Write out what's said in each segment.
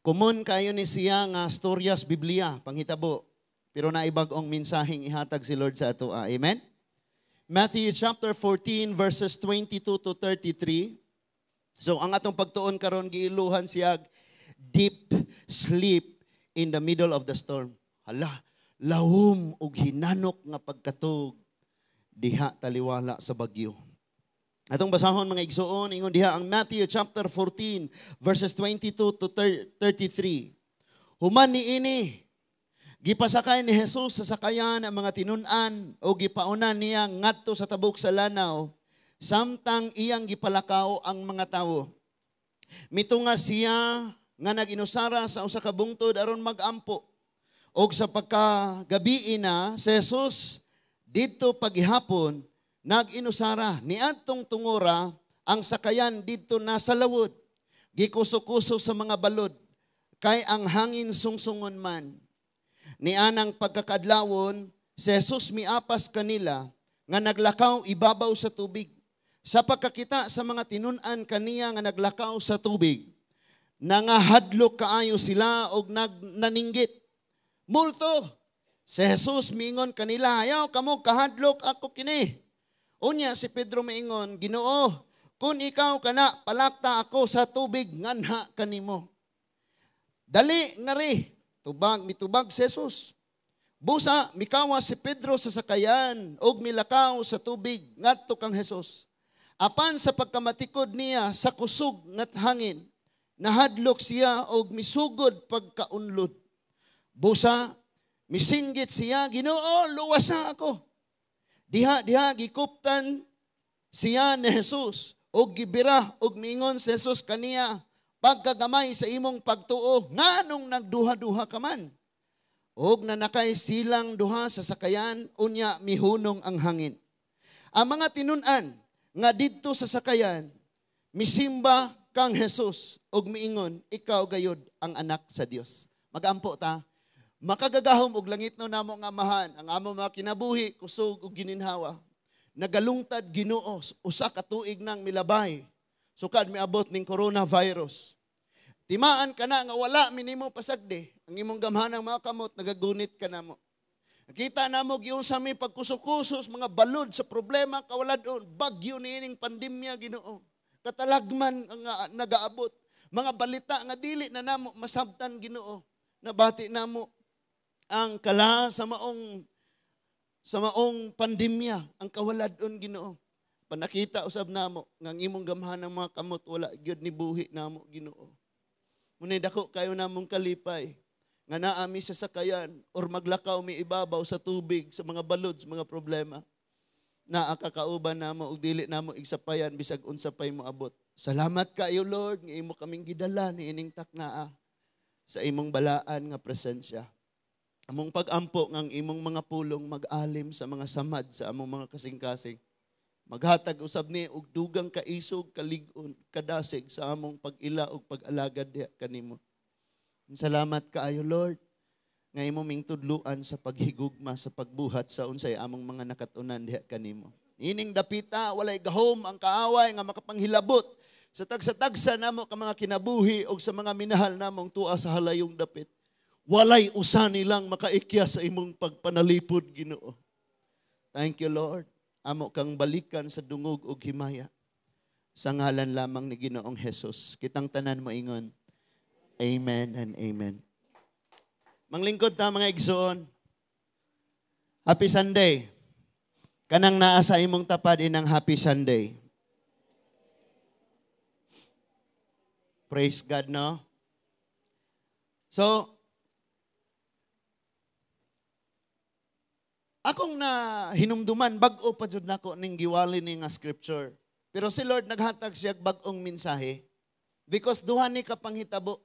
Common kayo ni siya nga storyas Biblia, panghitabo. Pero naibag-ong mensaheng ihatag si Lord sa ato. Amen? Matthew chapter 14 verses 22 to 33. So ang atong pagtuon karon, giiluhan siya "Deep sleep in the middle of the storm." Hala, lawom ug hinanok nga pagkatug diha taliwala sa bagyo. Atong basahon, mga igsoon, ingon diha ang Matthew chapter 14 verses 22 to 33. Human niini, gipasakay ni Jesus sa sakayan ang mga tinun-an o gipauna niya ngadto sa tabok sa lanaw samtang iyang gipalakaw ang mga tawo. Mitunga siya nga nag-inusara sa usa ka bungtod aron magampo. Og sa pagkagabii na, si Jesus didto pagihapon nag-inusara. Niadtong tungora ang sakayan didto na sa lawod. Gikuso-kuso sa mga balod kay ang hangin sungsungon man. Nianang pagkakadlawon, si Jesus miapas kanila nga naglakaw ibabaw sa tubig. Sa pagkakita sa mga tinun-an kaniya nga naglakaw sa tubig, nangahadlok kaayo sila og nagnaninggit. "Multo!" Si Jesus miingon kanila, "Ayaw kamo kahadlok, ako kini." Unya si Pedro miingon, "Ginoo, kung ikaw kana, palakta ako sa tubig nganha kanimo." "Dali ngari," tubag mitubag si Jesus. Busa mikawas si Pedro sa sakayan ug milakaw sa tubig ngadto kang Jesus. Apan sa pagkamatikod niya sa kusog nga hangin, nahadlok siya og misugod pagkaunlod. Busa misinggit siya, "Ginoo, luwasa ako." Diha diha gikuptan siya ni Jesus og gibira og miingon si Jesus kaniya, "Pagkagamay sa imong pagtuo, nganong nagduha-duha ka man?" Og nanakay silang duha sa sakayan, unya mihunong ang hangin. Ang mga tinun-an nga didto sa sakayan misimba kang Jesus og miingon, "Ikaw gayod ang anak sa Dios." Magampo ta. Makagagahom og langitno namo nga Amahan, ang among mga kinabuhi kusog og gininhawa. Nagalungtad, Ginoo, usa ka tuig nang milabay. Sukad miabot ning coronavirus. Timaan ka na nga wala minimo pasagdi. Ang imong gamhanang mga kamot nagagunit kanamo. Nakita namo giunsa mi pagkuso-kuso sa mga balod sa problema kawaladon, bagyo niining pandemya, Ginoo. Katalagman nga nagaabot, mga balita nga dili na namo masabtan, Ginoo. Nabati namo ang kala sa maong pandemya, ang kawaladon, Ginoo. Panakita usab namo nga ang imong gamhanang mga kamot wala gyud ni buhi namo, Ginoo. Munay dako kayo namong kalipay nga naa mi sa sakayan or maglakaw mi ibabaw sa tubig sa mga balod sa mga problema. Naa ka kauban namo ug dili namo igsapayan bisag unsa pay moabot. Salamat kaayo, Lord, nga imo kaming gidala niining taknaa sa imong balaan nga presensya. Among pag-ampo nga ang imong mga pulong mag-alim sa mga samad sa among mga kasing-kasing. Maghatag usab ni og dugang kaisog, kalig-on, kadasig sa among pag-ila ug pag-alagad diha kanimo. Salamat kaayo, Lord, nga imo ming tudluan sa paghigugma, sa pagbuhat sa unsay among mga nakatunan diha kanimo. Ining dapita, walay gahom ang kaaway nga makapanghilabot sa tagsa-tagsa namo ka mga kinabuhi o sa mga minahal namong tua sa halayong dapit. Walay usa nilang makaikya sa imong pagpanalipod, Ginoo. Thank you, Lord. Amo kang balikan sa dungog ug himaya. Sa ngalan lamang ni Ginoong Jesus. Kitang tanan mo ingon, "Amen and amen." Manglingkod ta, mga igsoon. Happy Sunday. Kanang naa sa imong tapad inang "Happy Sunday." Praise God, no? So, akong na hinumduman, bag-o pa jud nako ning giwali ni nga scripture. Pero si Lord naghatag siya bag-ong mensahe because duha ni ka panghitabo.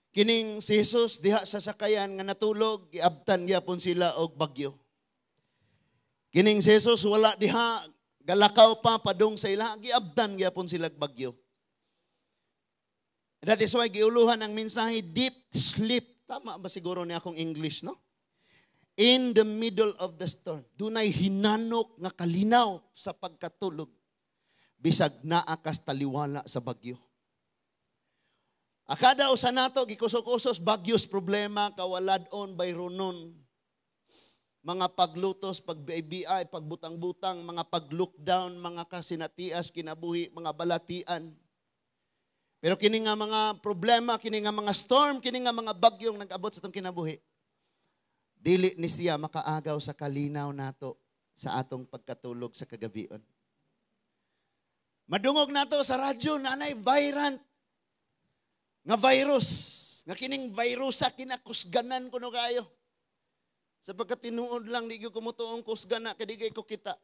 Kining si Jesus diha sa sakayan nga natulog, giabtan gyapon sila og bagyo. Kining si Jesus wala diha, galakaw pa padung sa ila, giabtan gyapon sila og bagyo. That is why giuluhan ang mensahe "deep sleep." Tama ba siguro ni akong English, no? In the middle of the storm. Dunay hinanok nga kalinaw sa pagkatulog. Bisag naa kas taliwala sa bagyo. Akada usa nato gikuso-kusos bagyos, problema, kawalad-on, bayronon. Mga paglutos, pag-BI, pagbutang-butang, mga pag-lockdown, mga kasinatias, kinabuhi, mga balatian. Pero kini nga mga problema, kini nga mga storm, kini nga mga bagyong nag-abot sa atong kinabuhi, dili ni siya makaagaw sa kalinaw nato sa atong pagkatulog sa kagabion. Madungog nato sa radyo, nanay virant nga virus, nga kining virus sa kinakusganan kuno kayo. Sapagkat tinuod lang, di ko mutuong kusgana, kay di ko kita.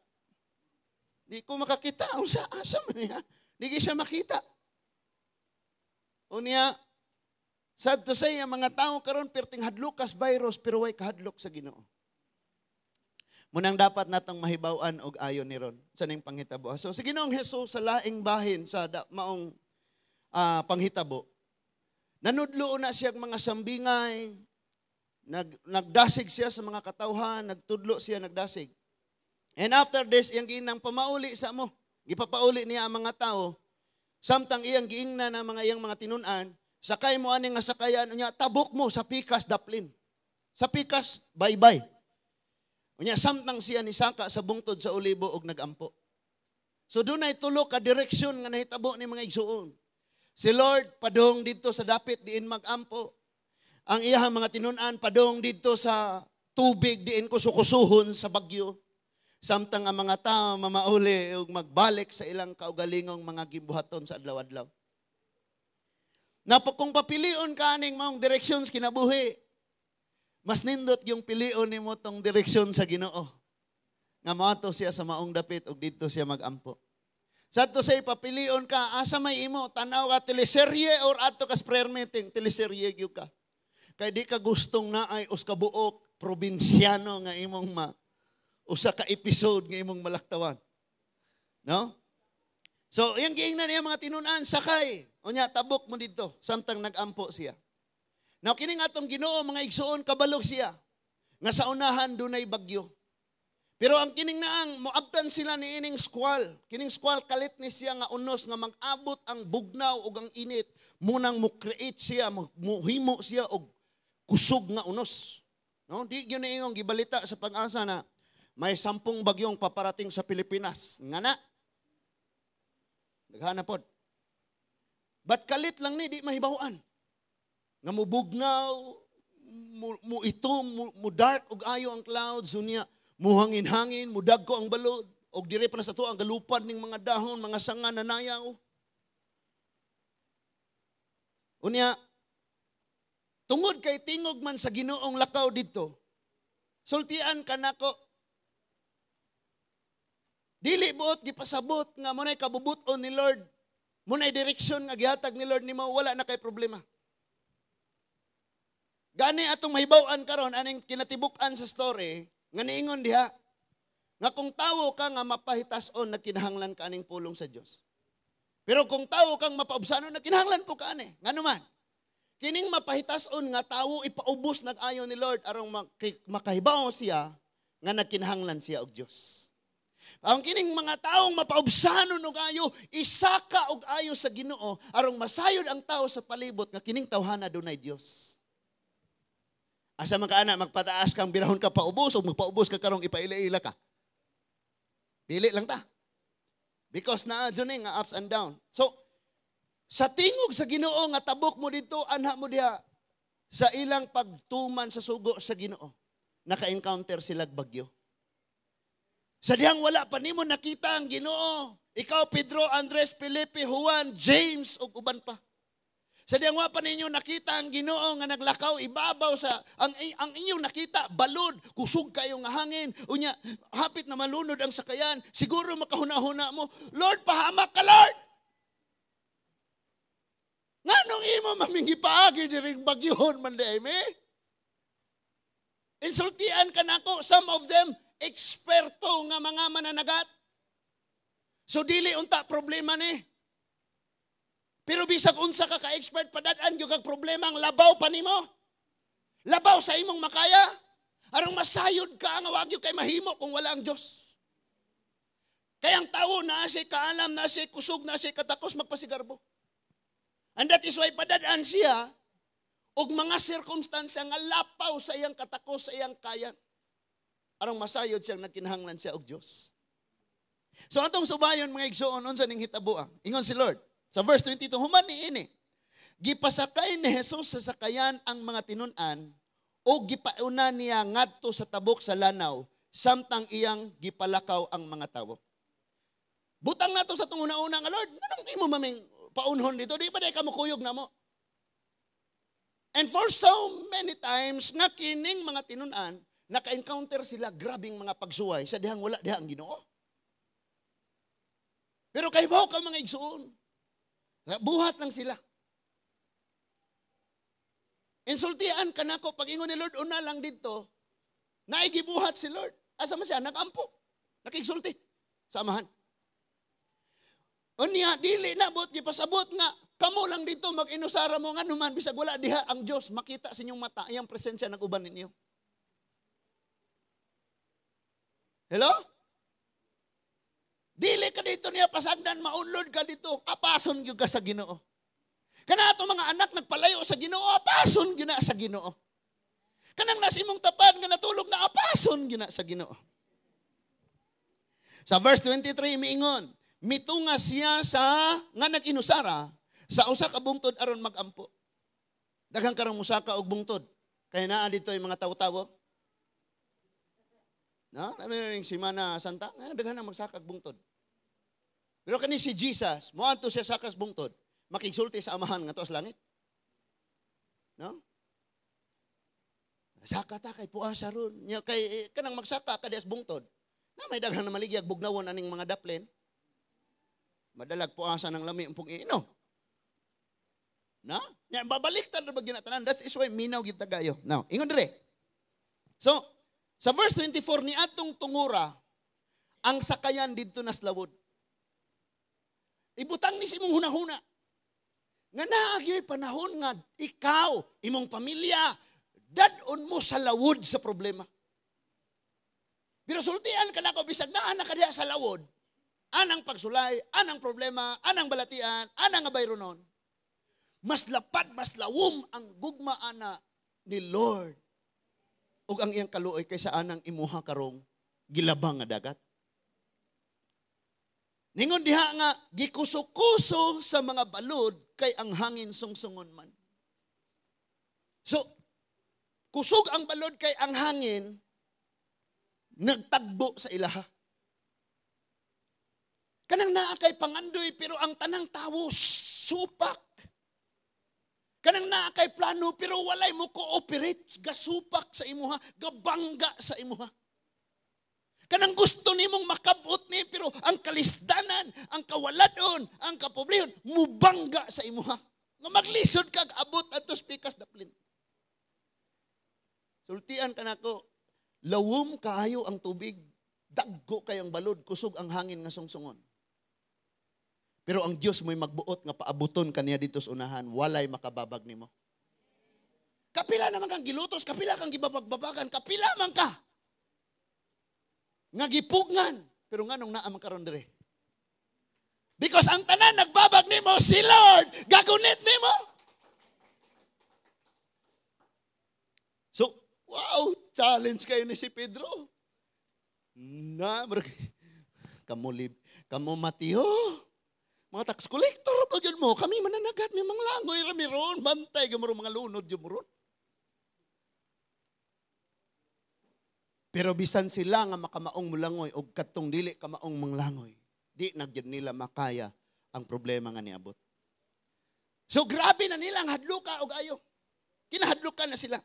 Di ko makakita, unsa asa man niya? Di siya makita. Unya, sad to say, ang mga tao karon perting hadlukas virus pero way kahadlok sa Ginoo. Munang dapat natong mahibaw-an og ayon ni ron sa ning panghitabo. So si Ginoong Hesus sa laing bahin sa maong panghitabo, nanudlo na siya mga sambingay, nagdasig siya sa mga katawhan, nagtudlo siya, nagdasig. And after this, iyang giinang pamauli sa mo. Gipapauli niya ang mga tao. Samtang iyang giingnan ang mga iyang mga tinun-an, sakay mo ani nga sakayan, unya tabok mo sa pikas daplin. Sa pikas, bye-bye. Unya samtang siya ni saka sa bungtod sa Olibo og nagampo. So dunay tulo ka direksyon nga nahitabo ni mga igsuon. Si Lord padung didto sa dapit diin magampo. Ang iyang mga tinun-an padung didto sa tubig diin kusukusuhon sa bagyo. Samtang ang mga tao mamauli ug magbalik sa ilang kaugalingong mga gibuhaton sa adlaw-adlaw. Na kung papilion ka aning maong direksyon sa kinabuhi, mas nindot yung pilion nimo tong direksyon sa Ginoo. Nga moadto siya sa maong dapit ug didto siya magampo. Sadto say papilion ka, asa may imo, tanaw ka teleserye or adto ka prayer meeting, teleserye gyud ka. Kay di ka gustong naay us ka buok probinsyano nga imong ma usa ka episode nga imong malaktawan. No? So, iyang giingnan niya mga tinun-an, sakay. Unya, tabok mo dito, samtang nagampo siya. Now, kining atong Ginoo, mga igsuon, kabalog siya. Nga sa unahan, dunay bagyo. Pero ang kining naang, moabtan sila ni ining squall. Kining squall, kalit ni siya nga unos, nga mag-abot ang bugnaw ug ang init. Munang mo-create siya, muhimo siya og kusog nga unos. No? Di yun na ingong gibalita sa Pag-asa na may 10 bagyong paparating sa Pilipinas. Nga na. Naghana pod. But kalit lang ni, di mahibawan. Nga mubugnaw, mu itom, mu dark og ayo ang clouds, unya, muhangin-hangin, mudagko ang balod, og dire pa na sa tuwa ang galupad ning mga dahon, mga sanga na nayaw. Unya, tungod kay tingog man sa Ginoong lakaw didto, sultian ka nako. Dili buot gipasabot nga munay kabubuton ni Lord, munay direksyon nga gihatag ni Lord nimo, wala na kay problema. Gani atong mahibaw-an karon aning kinatibuk-an sa story nga niingon diha nga kung tawo ka nga mapahitas-on, nagkinahanglan ka aning pulong sa Dios. Pero kung tawo kang mapaubsanon, nagkinahanglan po ka ani. Ngano man? Kining mapahitas-on nga tawo ipaubos nag-ayo ni Lord aron makahibaw siya nga nagkinahanglan siya og Dios. Ang kining mga taong mapaubsanon og ayo, isaka og ayo sa Ginoo aron masayod ang tao sa palibot nga kining tawhana dunay Dios. Asa man ka ana, magpataas kang birahon ka paubos o magpaubos ka karong ipaila-ila ka. Pili lang ta. Because naa dyan eh, nga ups and down. So, sa tingog sa Ginoo nga tabok mo dito, anha mo diha, sa ilang pagtuman sa sugo sa Ginoo, naka-encounter sila bagyo. Sa dihang wala pa nimo nakita ang Ginoo. Ikaw, Pedro, Andres, Felipe, Juan, James, ug uban pa. Sa diyang wa pa ninyo nakita ang Ginoo nga naglakaw ibabaw sa ang inyong nakita balod, kusog kayo nga hangin, unya hapit na malunod ang sakayan, siguro makahuna-huna mo, Lord, pahamak ka, Lord. Nganong imo maming gipaagi diring bagyohon man di me? Insultian ka nako, some of them eksperto nga mga mananagat. So dili unta problema ni. Pero bisag unsa ka ka-expert, padad-an gyud kag problema ang labaw pa nimo. Labaw sa imong makaya. Aron masayod ka nga wa gyud kay mahimo kung wala ang Dios. Kaya ang tawo naa siya kaalam, naa siya kusog, naa siya katakos magpasigarbo. And that is why padadaan siya og mga sirkumstansya nga lapaw sa iyang katakos, sa iyang kaya, aron masayod siyang nagkinahanglan siya og Dios. So atong subayon, mga igsoon, unsa ning hitaboa. Ingon si Lord sa verse 22, human niini, gipasakay ni Jesus sa sakayan ang mga tinun-an o gipauna niya ngadto sa tabok sa lanaw samtang iyang gipalakaw ang mga tawo. Butang nato sa atong una-una nga, "Lord, anong imo maming paunhon dito? Di ba dahil ka mukuyog na mo?" And for so many times nga kining mga tinun-an, naka-encounter sila grabing mga pagsuway sa dihang wala diha ang Ginoo. Pero kay ka, mga igsuon, buhat lang sila. Insultian ka nako, pag ingon ni Lord, una lang dito, naigibuhat si Lord. Asa man siya? Nagampo. Nakigsulti sa amahan. Unya, dili na bot gipasabot nga kamo lang dito mag-inusara mo, nga numan bisag wala diha ang Dios, makita sa inyong mata iyang presensya nag-uban ninyo. Hello? Dili ka dito niya pasagdan, maunlod ka dito, apason gyud ka sa Ginoo. Kana ato mga anak nagpalayo sa Ginoo, apason gyud na sa Ginoo. Kanang nasa imong tapad nga natulog na, apason gyud na sa Ginoo. Sa verse 23 miingon, mitunga siya sa nga nag-inusara sa usa ka bungtod aron magampo. Daghang karong musaka og bungtod. Kaya naa dito yung mga tawo-tawo. No? Alam yung Simana Santa, nga daghan na magsakag bungtod. Pero kani si Jesus, moadto siya sakas bungtod, makigsulti sa amahan nga sa langit. No? Saka ta kay puasa ron. Nya kay eh, kanang magsaka ka dias bungtod. Na may daghan na maligyag bugnawon aning mga daplin. Madalag puasa ng lami ang pug-iino. Na? Nya babaliktad ra ba ginatanan? That is why minaw gid tagayo. Now, ingon dire. So, sa verse 24, ni atong tungura ang sakayan didto nas lawod. Ibutang ni sa imong hunahuna nga naa panahon nga ikaw, imong pamilya, dad-on mo sa lawod sa problema. Pero sultian ka nako, bisag naa na ka diha sa lawod, anang pagsulay, anang problema, anang balatian, anang bayronon, mas lapad, mas lawom ang gugma ana ni Lord ug ang iyang kaluoy kaysa anang imuha karong gilabang nga dagat. Ningon diha nga gikuso-kuso sa mga balod kay ang hangin sungsungon man. So, kusog ang balod kay ang hangin nagtagbo sa ilaha. Kanang naa kay pangandoy pero ang tanang tawo supak. Kanang naa kay plano pero walay mo cooperate, gasupak sa imuha, gabangga sa imuha. Kanang gusto nimong makabot ni pero ang kalisdanan, ang kawaladon, ang kapobrehon, mubangga sa imuha. Nga maglisod kag abot adto pikas daplin. Sultian ka nako, lawom kaayo ang tubig, daggo kayang balod, kusog ang hangin nga sungsungon. Pero ang Dios mo'y magbuot nga paabuton kaniya dito sa unahan, walay makababag nimo. Kapila naman kang gilutos, kapila kang gibabagbabagan, kapila man ka nga gipugngan, pero nganong naa man karon dire? Because ang tanan nagbabag nimo, si Lord gagunit nimo. So, wow, challenge kayo ni si Pedro. Na, kamo lib, kamo Mateo. Mga tax collector pa gyud mo, kami mananagat, may mga langoy rami ron, bantay gyud mga lunod gyud mo ron. Pero bisan sila nga makamaong mulangoy og katong dili kamaong manglangoy, di na gyud nila makaya ang problema nga niabot. So grabe na nila ang hadluka og ayo. Kinahadlukan na sila.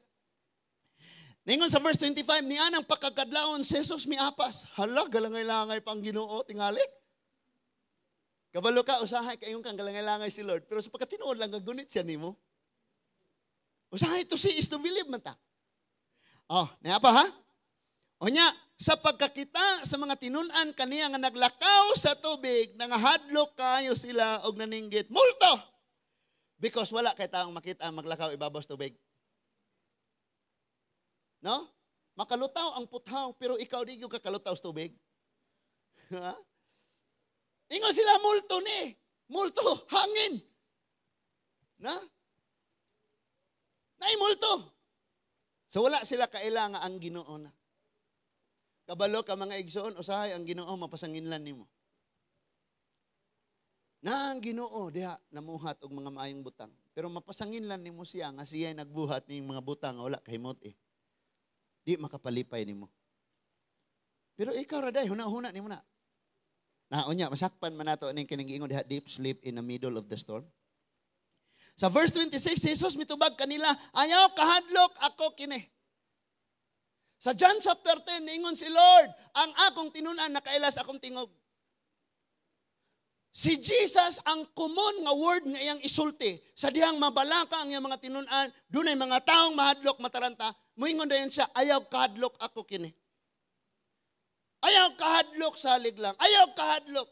Ningon sa verse 25, ni anang pagkakadlawon si Jesus miapas. Hala, galangay-langay pang Ginoo tingali. Kabalo ka, usahay kayong kang galangay-langay si Lord. Pero sa pagkatinuod lang, gagunit siya nimo. Usahay to see is to believe man ta. Oh, niya pa ha? O nya, sa pagkakita sa mga tinun-an kaniya nga naglakaw sa tubig, nangahadlok kayo sila og naninggit. Multo! Because wala kay taong makita ang maglakaw ibabaw sa tubig. No? Makalutaw ang puthaw, pero ikaw di gyud kakalutaw sa tubig. Ha? Ingon sila, multo ni. Multo, hangin. Na? Naay multo. So wala sila kaila nga ang Ginoo na. Kabalo ka, mga igsoon, usahay ang Ginoo mapasanginlan nimo. Na ang Ginoo diha namuhat og mga maayong butang. Pero mapasanginlan nimo siya nga siya nagbuhat ning mga butang nga wala kahimot eh. Di makapalipay nimo. Pero ikaw ra day, huna-huna nimo na. Na unya masakpan man nato ning kining giingon diha, deep sleep in the middle of the storm. Sa verse 26, Jesus mitubag kanila, "Ayaw kahadlok, ako kini." Sa John chapter 10, ningon si Lord, "Ang akong tinunan nakaila sa akong tingog." Si Jesus, ang common nga word nga iyang isulti sa dihang mabalaka ang iyang mga tinunan, dunay mga taong mahadlok, mataranta, moingon dayon siya, "Ayaw kahadlok, ako kini. Ayaw kahadlok, salig lang. Ayaw kahadlok."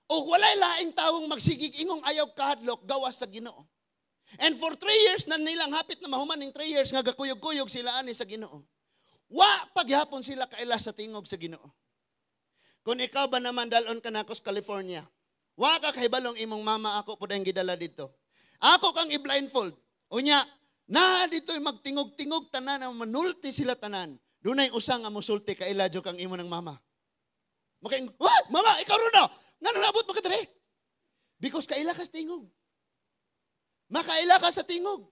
O walay laing tawong magsigig ingong ayaw kahadlok gawas sa Ginoo. And for 3 years na nilang hapit na mahuman ning 3 years nga gakuyog-kuyog sila ani sa Ginoo. Wa paghapon sila kaila sa tingog sa Ginoo. Kung ikaw ba naman dalon ka nako sa California, wa ka kahibalong imong mama ako pud ang gidala dito. Ako kang i-blindfold. Unya, na dito'y magtingog-tingog tanan, ang manulti sila tanan. Dunay usa nga musulti kaila jud kang imo ng mama. Makaing, "What? Mama, ikaw ron na! Ngano nabot mo ka diri?" Because kaila ka sa tingog. Makaila ka sa tingog.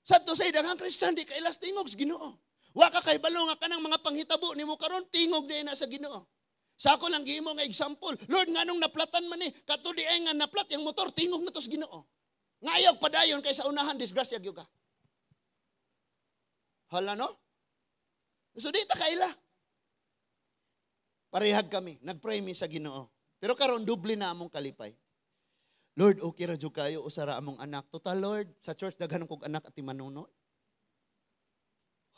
Sad to say, daghang Christian di kaila sa tingog sa Ginoo. Wa ka kahibalo nga kanang mga panghitabo nimo karon tingog di na sa Ginoo. Sa ako lang gihimo nga example, "Lord, nganong naplatan man ni?" Kato di ay nga naplat yung motor, tingog na to sa Ginoo. Nga ayaw padayon kay sa unahan disgrasya gyud ka. Hala, no? So di ta kaila. Parehag kami, nagpray mi sa Ginoo. Pero karon doble na among kalipay. Lord, okay ra jud kayo usara among anak. Total, Lord, sa church daghan kog anak at manunod.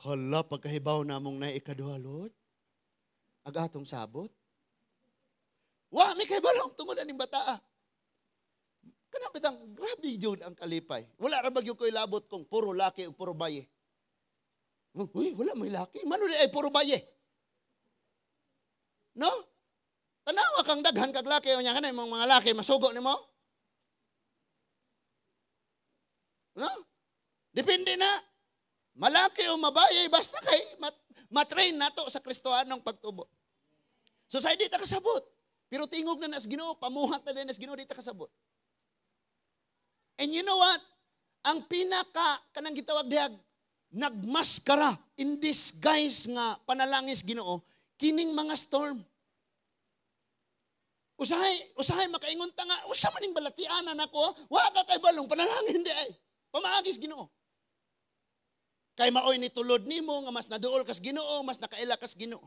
Hala, pagkahibaw na among na ikaduha, Lord. Ag atong sabot. Wa mi kahibalong tungod aning bataa. Kana bitang grabe jud ang kalipay. Wala ra ba gyud ko'y labot kung puro laki o puro baye. Uy, wala may laki. Mano di ay puro baye? No? Tanawa kang daghan kag laki unya kanay mong mga laki masugo nimo. No? Depende na. Malaki o mabaye, basta kay matrain nato sa Kristohanong pagtubo. So sa di ta kasabot. Pero tingog na nas Ginoo, pamuhat na din nas Ginoo, di ta kasabot. And you know what? Ang pinaka kanang gitawag dihag nagmaskara in disguise nga panalangis Ginoo kining mga storm. Usahay, usahay makaingon ta nga, usa man ning balatianan ako, wa ka kay balong panalangin di ay. Pamaagis Ginoo. Kay maoy ni tulod nimo nga mas naduol kas Ginoo, mas nakaila kas Ginoo.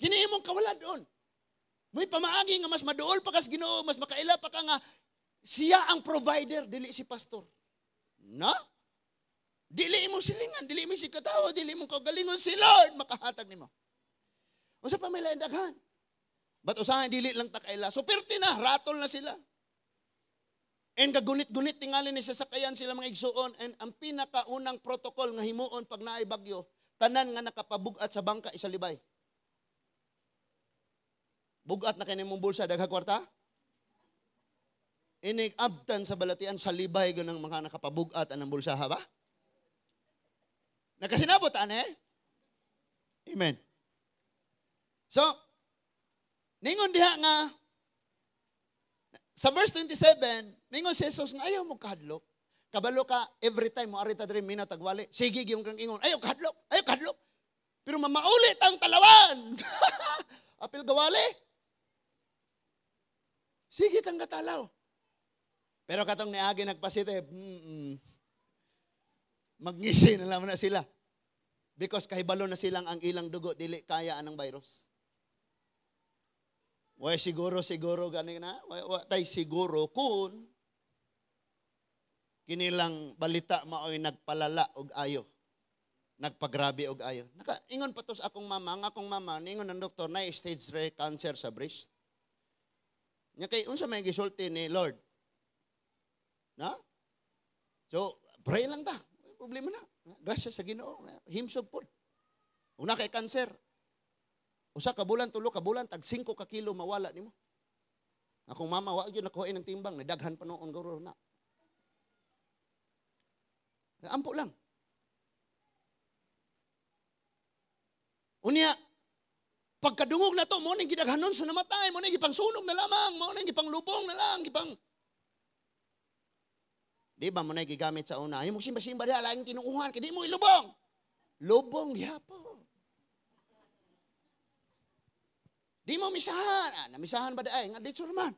Kini imong kawala doon. May pamaagi nga mas maduol pa kas Ginoo, mas makaila pa ka nga siya ang provider, dili si pastor. Na? Dili imong silingan, dili imong si katawo, dili imong kagalingon, si Lord makahatag nimo. Unsa pa may lain daghan? But usahay dili lang ta kaila. So perti na, ratol na sila. And gagunit-gunit tingali ni sa sakayan sila, mga igsuon, and ang pinakaunang protocol nga himuon pag naay bagyo, tanan nga nakapabug-at sa bangka isalibay. Bugat na kay nimong bulsa, daghang kwarta? Inig abtan sa balatian sa libay ganang mga nakapabug-at anang bulsa ha ba? Nakasinabot ane? Amen. So, ningon diha nga sa verse 27, ningon si Jesus nga ayaw mo kahadlok. Kabalo ka, every time mo arita diri mina tagwali, sige gyud kang ingon, "Ayaw kahadlok, ayaw kahadlok." Pero mamaulit ang talawan. Apil gawali. Sige tang katalaw. Pero katong niagi nagpasite, magngisi na lang na sila. Because kahibalo na silang ang ilang dugo dili kaya anang virus. Way siguro siguro gani na, wa tay siguro kun kinilang balita maoy nagpalala og ayo. Nagpagrabe og ayo. Naka ingon pa to sa akong mama, ang akong mama ningon ng doktor na stage 3 cancer sa breast. Nya kay unsa may gisulti ni Lord? Na? So, pray lang ta. Problema na. Grasya sa Ginoo. Himsog pod. Una kay cancer. Usa ka bulan, tulo ka bulan, tag 5 ka kilo mawala nimo. Akong mama wa gyud nakuha ng timbang, nidaghan pa noon guro na. Ampo lang. Unya, pagkadungog na to, mo ning gidaghanon sa namatay, mo ning gipangsunog na lamang, mo ning gipanglubong na lang, gipang... Di ba mo na gigamit sa una? Ay mo simba-simba diha, laing tinuuhan, kay di mo ilubong. Lubong gyapon. Di mo misahan. Ah, namisahan ba di ay? Nga dito naman.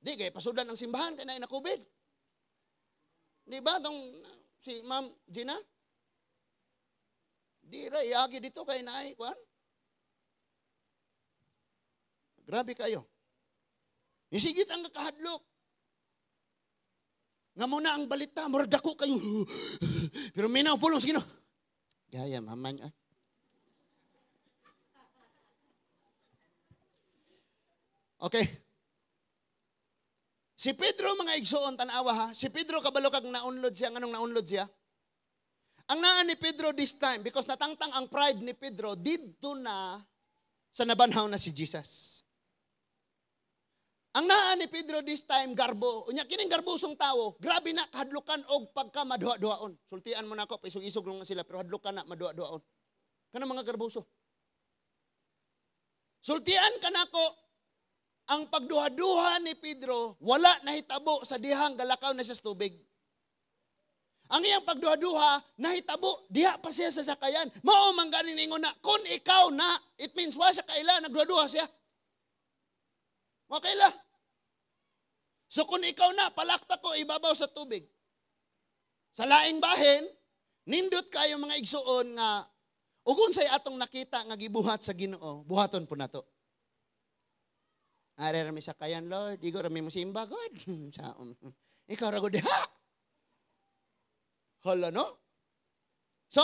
Di kay pasudan ang simbahan kay na COVID. Di ba tong si Ma'am Gina? Di ra iagi dito kay naay kuan. Grabe kayo. Nisigit ang kakahadlok. Nga muna ang balita, murag dako kayo. Pero minaw pulong sige no. Gaya mama niya. Okay. Si Pedro mga igsoon tan-awa ha. Si Pedro kabalo kag naunlod siya. Nganong naunlod siya? Ang naa ni Pedro this time, because natangtang ang pride ni Pedro didto na sa nabanhaw na si Jesus. Ang naa ni Pedro this time, garbo. Unya, kining garbusong tao, grabe na kahadlukan og pagka maduha-duhaon. Sultian mo na ako, paisog-isog lang sila, pero hadlukan na maduha-duhaon. Kanang mga garbuso. Sultian ka nako, ang pagduha-duha ni Pedro, wala nahitabo sa dihang galakaw na siya sa tubig. Ang iyang pagduha-duha, nahitabo, diha pa siya sa sakayan. Mao man gani ningon na, kung ikaw na, it means wa siya kaila, nagduha-duha siya. Wa kaila. So kung ikaw na, palakta ko, ibabaw sa tubig. Sa laing bahin, nindot kayo mga igsuon nga, ugon say atong nakita nga gibuhat sa Ginoo, buhaton po nato. Are rami sakayan, Lord, igo rami mo simba, God. Ikaw ra gud ha. Hala, no? So,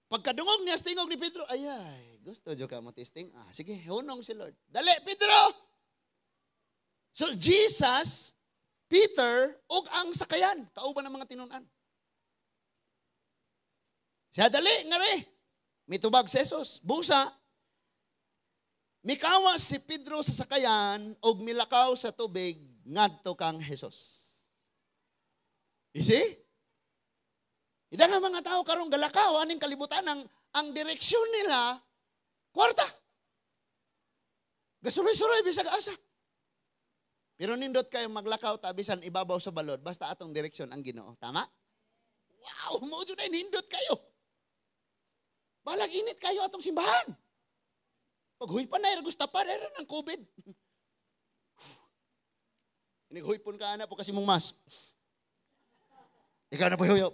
pagkadungog niya tingog ni Pedro, ayay, gusto jo ka mo testing? Ah, sige, hunong si Lord. Dali, Pedro! So, Jesus, Peter, ug ang sakayan, kauban ng mga tinun-an. Siya dali, ngari. Mitubag si Jesus. Busa, mikawas si Pedro sa sakayan ug milakaw sa tubig ngadto kang Jesus. You see? Ida nga mga tao karong galakaw aning kalibutan ang direksyon nila kwarta. Gasuroy-suroy bisag asa. Pero nindot kayo maglakaw ta bisan ibabaw sa balod basta atong direksyon ang Ginoo. Tama? Wow, mao jud ay nindot kayo. Balag init kayo atong simbahan. Paghuypan na, gusto pa, meron ng COVID. Inighuypon ka na po kasi mong mask. Ikaw na po huyop.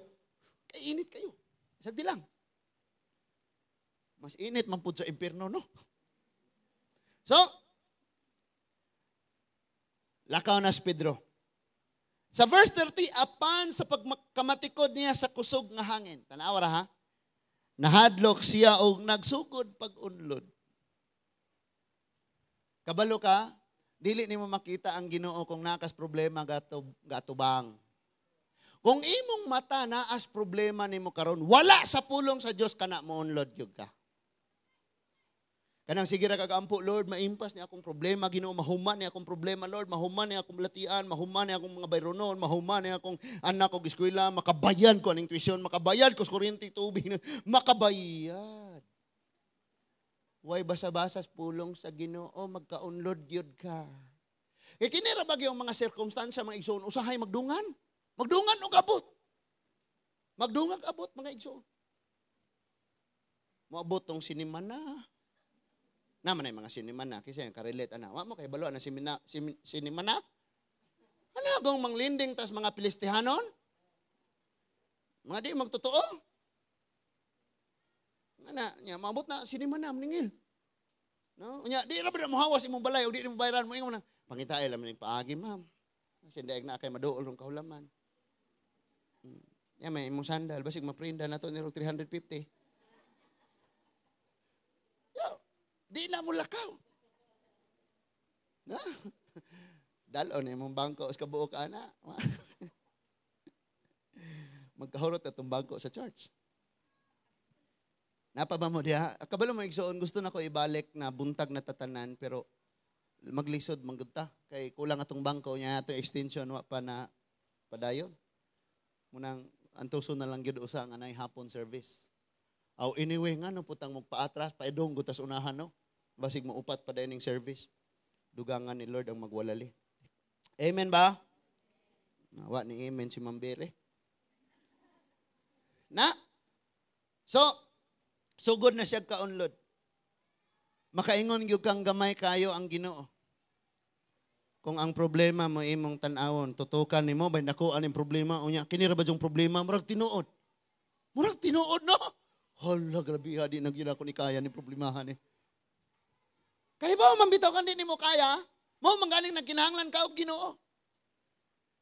Kay init kayo. Sagdi lang. Mas init man po sa impierno, no? So, lakaw na si Pedro. Sa verse 30, apan sa pagkamatikod niya sa kusog nga hangin. Tanawa ra ha? Nahadlok siya og nagsugod pag-unlod. Kabalo ka, dili nimo makita ang Ginoo kung nakas problema gatubang. Kung imong mata naas problema nimo karon, wala sa pulong sa Dios kana mounlod gyud ka. Kanang sige ra kag-ampo, Lord, maimpas ni akong problema, Ginoo, mahuman ni akong problema, Lord, mahuman ni akong latian, mahuman ni akong mga bayronon, mahuman ni akong anak og eskwela, makabayad ko aning tuition, makabayad ko sa kuryente, tubig, makabayad. Way basa-basas pulong sa Ginoo, magkaunlod gyud ka. Kay kini ra ba gyud mga sirkumstansya mga igsoon, usahay magdungan. Magdungan og abot. Magdungag abot mga igsoon. Moabot tong sinimana. Naman ay mga sinimana kasi ang karelate ana. Wa mo kay balo ana sinimana. Ana gong manglinding tas mga Pilistihanon? Mga di magtotoo. Ana, nya maabot na sinimana maningil. No? Unya di ra ba mohawas imong balay o di mo bayaran mo ingon na. Pangitae lang ning paagi, ma'am. Sindaig na kay maduol rong kahulaman. Ya may imong sandal basig maprinda na to ni 350. Yo, di na mo lakaw. Na. Dalon imong bangko sa kabuok ana. Magkahurot atong bangko sa church. Napa ba mo diha? Kabalo mo igsoon, gusto na ko ibalik na buntag na tatanan pero Maglisod man gud ta kay kulang atong bangko niya, ato extension wa pa na padayon. Munang antuson na lang gyud usa nga nay hapon service. Aw, anyway, nga no putang magpaatras paidong gutas unahan, no. Basig maupat pa ning service. Dugangan ni Lord ang magwalali. Amen ba? Wa ni amen si Mambere. Na? So, sugod na siya kaunlod. Makaingon gyud kang gamay kayo ang Ginoo. Kung ang problema mo imong tan-awon, tutukan nimo bay nako aning problema, unya kini ra ba yung problema, murag tinuod. Murag tinuod, no? Hala, grabe ha, di na gyud ako ni kaya ni problemahan ni. Kay ba man bitaw kan di nimo kaya? Mao man ganing nagkinahanglan ka og Ginoo.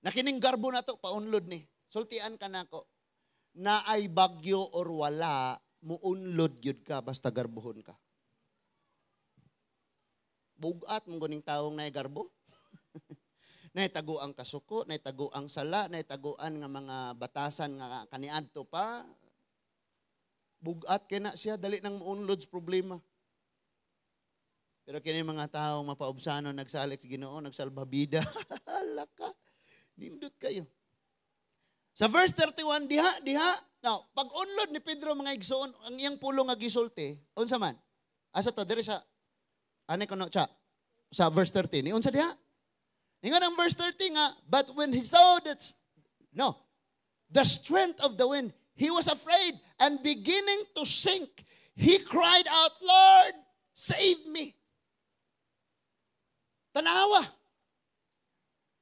Nakining garbo na to, paunlod ni. Sultian ka nako. Naay bagyo or wala, muunlod gyud ka basta garbohon ka. Bugat mong guning tawong naay garbo. Naitago ang kasuko, naitago ang sala, naitaguan nga mga batasan nga kaniadto pa. Bugat kay na siya, dali nang muunlod sa problema. Pero kini mga tao mapaubsano, nagsalig sa Ginoo, nagsalbabida. Hala ka. Nindot kayo. Sa verse 31, diha, diha. Now, pag unlod ni Pedro, mga igsoon, ang iyang pulong nga gisulti, unsa man? Asa to diri sa ani kuno cha sa verse 30. Ni unsa diha? Ingon ang verse 30 nga, but when he saw that, no, the strength of the wind, he was afraid and beginning to sink, he cried out, "Lord, save me." Tanawa.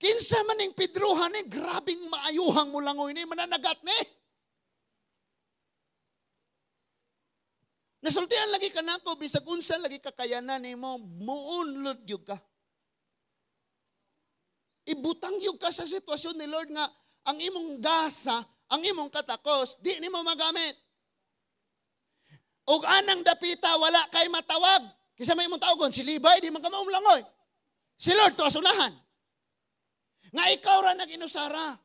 Kinsa man ning Pedro ni, grabing maayuhang mulangoy ni, mananagat ni. Nasultian lagi ka nako, bisag unsa lagi kakayanan nimo, muunlod gyud ka. Ibutang gyud ka sa sitwasyon ni Lord nga ang imong gasa, ang imong katakos, di nimo magamit. Og anang dapita wala kay matawag. Kinsa may imong tawagon? Si Libay, di man ka maumlangoy. Si Lord tuas unahan. Nga ikaw ra nag-inusara.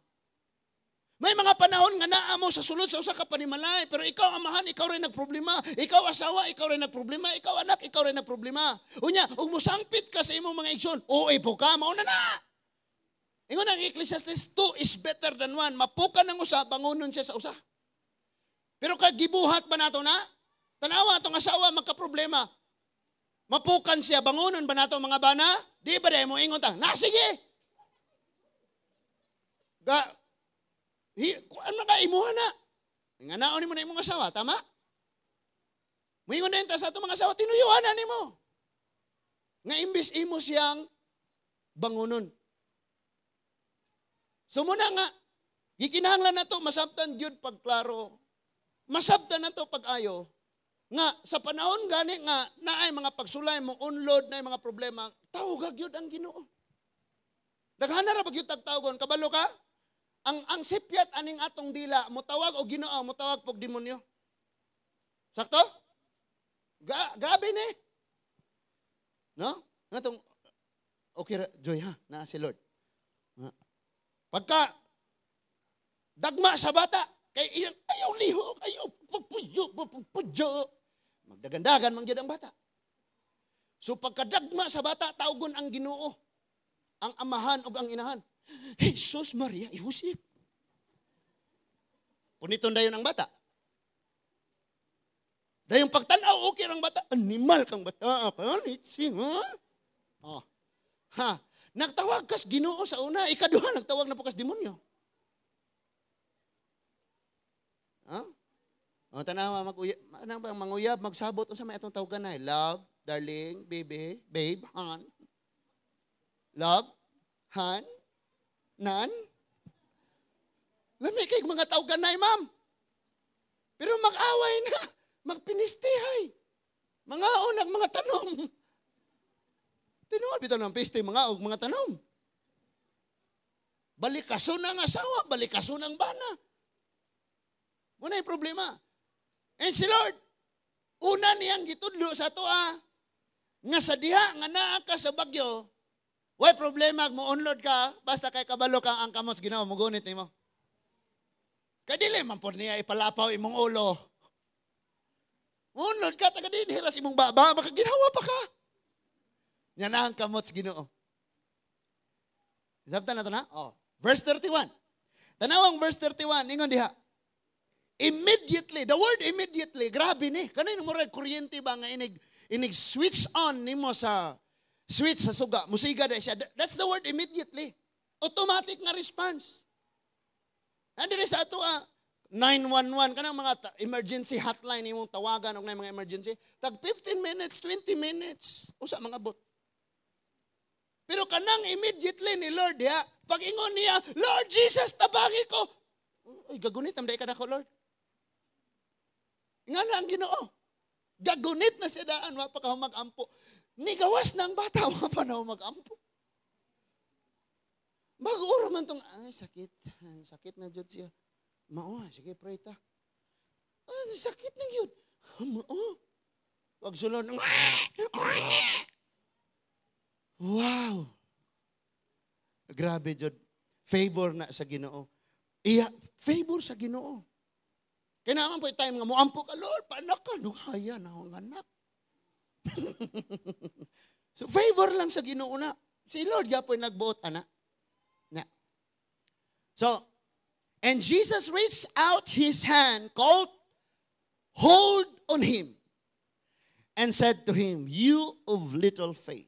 May mga panahon nga naa mo sa sulod sa usa ka panimalay, pero ikaw amahan, ikaw rin nagproblema. Ikaw asawa, ikaw rin nagproblema. Ikaw anak, ikaw rin nagproblema. Unya, ug mosangpit ka sa imong mga igsoon, OA po ka, mauna na. Ingon ang Ecclesiastes, 2 is better than 1. Mapuka ng usa, bangunon siya sa usa. Pero kagibuhat ba nato na? Tanawa atong asawa, magkaproblema. Mapukan siya, bangunon ba nato mga bana? Di ba dahil mo ingon ta? Na, sige! Ga, ano ka, imuha na. Nga naon mo na imong asawa, tama? Muingon na ta sa atong mga asawa, tinuyuhan na nimo. Nga imbis imo siyang bangunon. So muna nga, gikinahanglan na to, masabtan gyud pagklaro. Masabtan na to pag-ayo. Nga, sa panahon gani nga, naay mga pagsulay mo, unload, naay mga problema, tawag gyud ang Ginoo. Daghana ra ba gyud tagtawagon, kabalo ka? Ang sipyat aning atong dila, mutawag og Ginoo, mutawag pog demonyo. Sakto? Grabe ni. No? Ngatong okay ra, Joy ha, naa si Lord. Pagka dagma sa bata, kay iyang ayaw lihok, ayaw pagpuyo, pagpuyo. Magdagandagan man gyud ang bata. So pagkadagma sa bata, tawgon ang Ginoo, ang amahan ug ang inahan. Jesus, Maria, Josep. Puniton dayon ang bata. Dayong pagtan-aw, okay ang bata. Animal kang bata. Ha? Oh. Ha? Nagtawag kas Ginoo sa una. Ikaduha, nagtawag na po kas demonyo. Ha? O, tanawa, mag-uyab, ano ba, manguyab, magsabot, unsa may atong tawagan na? Love, darling, baby, babe, han. Love, han, nan. Lami kay mga tawagan na, ma'am. Pero mag-away na, magpinistihay. Mga unag, mga tanom. Tinuod bitaw ng piste, mga og mga tanom. Balikason ang asawa, balikason ang bana. Muna yung problema. And si Lord, una niyang gitudlo sa atoa, nga sa diha, nga naa ka sa bagyo, way problema, mo unload ka, basta kay kabalo ka ang kamot sa Ginoo, mugunit nimo. Kay dili man po niya ipalapaw imong ulo. Unload ka, taga dinhi ra sa imong baba, makaginawa pa ka. Nya na ang kamot sa Ginoo. Sabtan na to na? Oh. Verse 31. Tanawang verse 31, ingon diha. Immediately, the word "immediately," grabe ni. Kanin mo kuryente ba nga inig switch on nimo sa switch sa suga, musiga na siya. That's the word "immediately." Automatic nga response. Nandiri sa ato 911 kanang mga emergency hotline imong tawagan og mga emergency, tag 15 minutes, 20 minutes usa mga bot. Pero kanang immediately ni Lord diha, pag ingon niya, "Lord Jesus, tabangi ko." "Ay, gagunit am ka dako, Lord." Nga na ang Ginoo. Gagunit na siya daan, wa pa ka mag-ampo. Nigawas na ang bata, wa pa na mag-ampo. Bago ora man tong, "Ay, sakit. Sakit na jud siya." "Mao, sige, pray ta." "Ay, sakit na yun." "Mao." Pag sulod, wow! Grabe jud. Favor na sa Ginoo. Iya, favor sa Ginoo. Kaya naman po time nga moampo ka, "Lord, paanak ka, duhaya na akong anak." So favor lang sa Ginoo na. Si Lord gyapoy nagbuot ana. Na. So, and Jesus reached out his hand, called hold on him, and said to him, "You of little faith,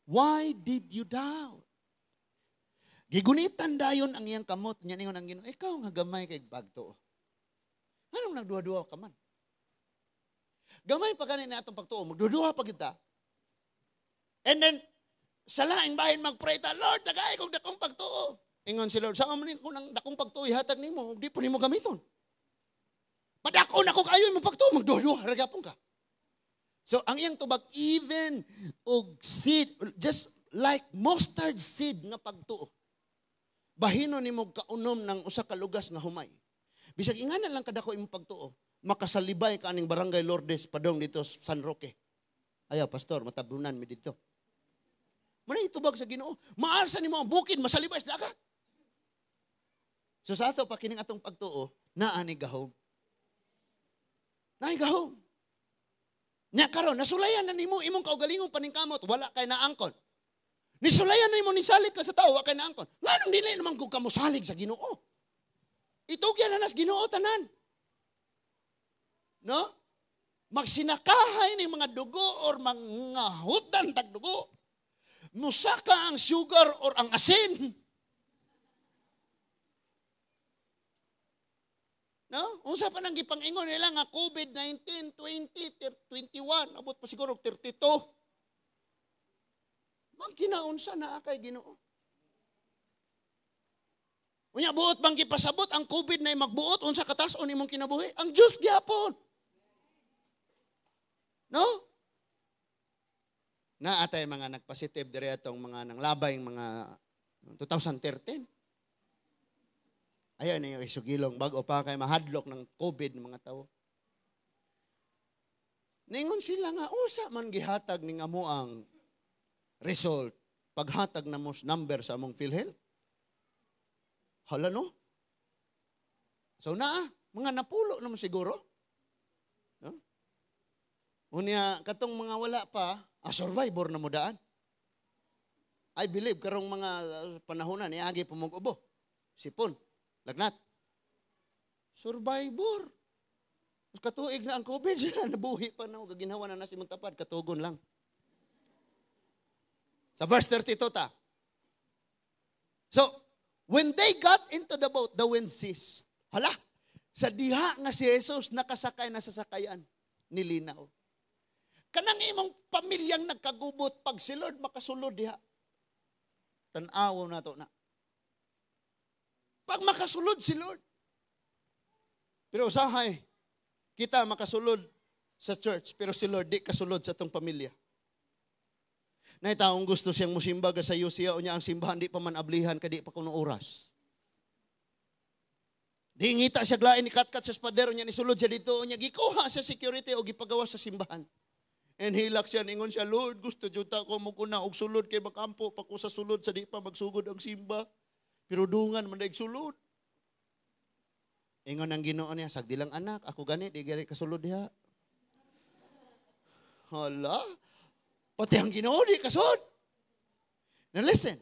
why did you doubt?" Gigunitan dayon ang iyang kamot. Nya ningon ang Ginoo, "Ikaw nga gamay kay pagtuo. Anong nagduha-duha ka man?" Gamay pa gani na atong pagtuo, magduha pa kita. And then, sa laing bahin magpray ta, "Lord, tagay kog dakong pagtuo." Ingon si Lord, "Saan man ko nang dakong pagtuo ihatag nimo, di po nimo gamiton? Padako na ko kayo imong pagtuo, magduha-duha ra gyapon ka." So ang iyang tubag, even og seed, just like mustard seed nga pagtuo. Bahino nimo kaunom ng usa ka lugas nga humay. Bisag ingana lang kadako imong pagtuo, makasalibay ka aning Barangay Lourdes padong dito sa San Roque. "Ayaw, pastor, matabunan mi dito." Muna itubag sa Ginoo. Maalsa nimo ang bukid, masalibay sa dagat. So sa ato pa kining atong pagtuo, naa ni gahom. Naay gahom. Nya karon nasulayan na nimo imong kaugalingong paningkamot, wala kay naangkon. Nisulayan na nimo, nisalig ka sa tao, wa kay naangkon. Nganong dili naman kung kamusalig sa Ginoo? Itugyan na nas Ginoo tanan. No? Magsinakahay ni mga dugo or mga hutan tag dugo. Musaka ang sugar or ang asin. No? Unsa pa nang gipang-ingon nila nga COVID-19, 20, 21, abot pa siguro 32. Magkinaunsa na kay Ginoo. Unya buot bang gipasabot ang COVID na magbuot unsa katas-on imong kinabuhi? Ang Dios gyapon. No? Naa tay mga nagpositive diri atong mga nanglabay mga 2013. Ayan yung isugilong bago pa kay mahadlok ng COVID ng mga tao. Ningon sila nga usa man gihatag ning amo ang result paghatag na mo number sa among PhilHealth. Hala no? So naa, mga napulo naman siguro. No? Unya katong mga wala pa, survivor na mo daan. I believe karong mga panahon na niagi pumog ubo. Sipon, lagnat. Survivor. Katuig na ang COVID siya, nabuhi pa na, gaginhawa na na si magtapad, katugon lang. Sa verse 32 ta. So, when they got into the boat, the wind ceased. Hala, sa diha nga si Jesus nakasakay na sa sakayan, nilinaw. Kanang imong pamilyang nagkagubot, pag si Lord makasulod diha, tan-aw na to na. Pag makasulod si Lord. Pero usahay, kita makasulod sa church, pero si Lord di kasulod sa atong pamilya. Nay taong gusto siyang musimbag sa siya, unya ang simbahan di pa man ablihan kay di pa kuno oras. Di ngita siya glain ni katkat sa spadero niya, nisulod siya dito, unya gikuha sa security o gipagawa sa simbahan. And hilak siya, ningon siya, "Lord, gusto jud ta ko mo kuna og sulod kay makampo pa ko sa sulod sa di pa magsugod ang simba. Pero dungan man daig sulod." Ingon ang Ginoo niya, "Sagdi lang anak, ako gani di gani kasulod diha." Hala. Pati ang Ginoo di kasod. Now listen.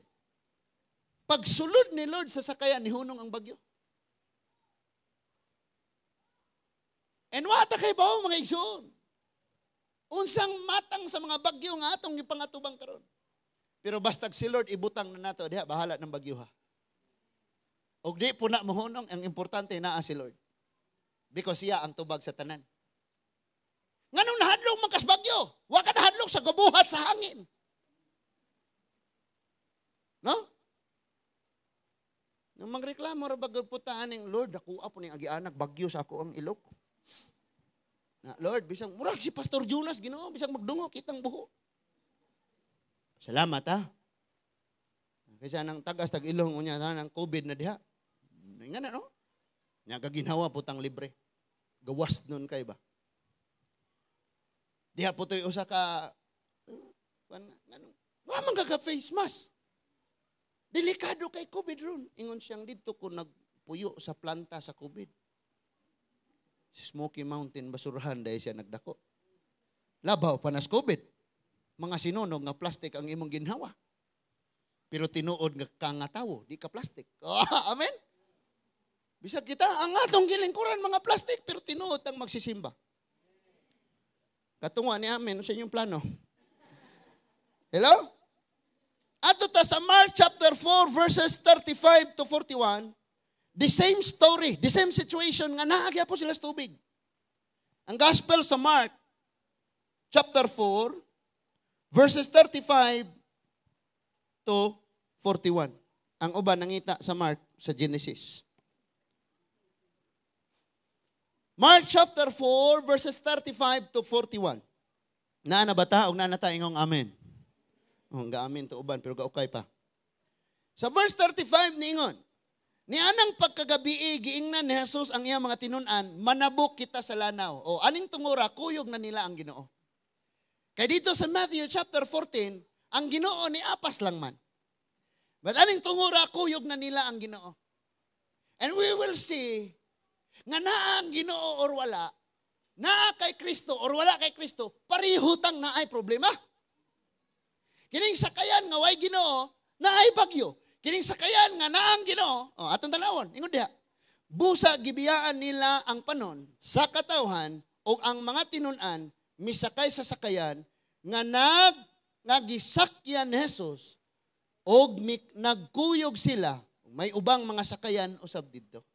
Pagsulod ni Lord sa sakayan, nihunong ang bagyo. And wata kay bawo mga igsoon. Unsang matang sa mga bagyo nga atong gipangatubang karon. Pero bastag si Lord ibutang na nato diha, bahala ng bagyo ha. Og di po na mohunong, ang importante naa si Lord. Because siya ang tubag sa tanan. Nganong nahadlok man kas bagyo? Wa ka nahadlok sa gabuhat sa hangin. No? Nung magreklamo ra bagyo putaan ning Lord, ako po ning agianak bagyo sa ako ang ilok. Na, Lord, bisang murag si Pastor Jonas Ginoo, bisang magdungo kitang buho. Salamat ha. Kaysa nang tagas tag ilong unya nang COVID na diha. Nga na no? Nya kaginhawa putang libre. Gawas nun kay ba? Diha po to'y usa ka nganong wa man ka face mask. Delikado kay COVID ron. Ingon siyang didto ko nagpuyo sa planta sa COVID. Si Smoky Mountain basurahan dahil siya nagdako. Labaw pa nas COVID. Mga sinunog nga plastic ang imong ginhawa. Pero tinuod nga kangatawo, di ka plastic. Oh, amen? Bisag kita, ang atong gilingkuran mga plastic, pero tinuod ang magsisimba. Katunga ni amen sa inyong plano. Hello? Ato ta sa Mark chapter 4 verses 35 to 41, the same story, the same situation nga naagya po sila sa tubig. Ang gospel sa Mark chapter 4 verses 35 to 41. Ang uban nangita sa Mark sa Genesis. Mark chapter 4 verses 35 to 41. Naa na ba ta og naa na ta ingong amen? Oh, ga-amen to uban pero gaukay pa. Sa verse 35 niingon, nianang pagkagabi giingnan ni Jesus ang iyang mga tinun-an, manabok kita sa lanaw. O aning tungura kuyog na nila ang Ginoo. Kay dito sa Matthew chapter 14, ang Ginoo ni apas lang man. But aning tungura kuyog na nila ang Ginoo. And we will see nga naa ang Ginoo or wala, naa kay Kristo or wala kay Kristo, parihutang naay problema. Kining sakayan nga way Ginoo, naay bagyo. Kining sakayan nga naa ang Ginoo, oh, atong tanawon, ingon diha. Busa gibiyaan nila ang panon sa katawhan o ang mga tinun-an misakay sa sakayan nga nga gisakyan ni Jesus og nagkuyog sila, may ubang mga sakayan usab didto.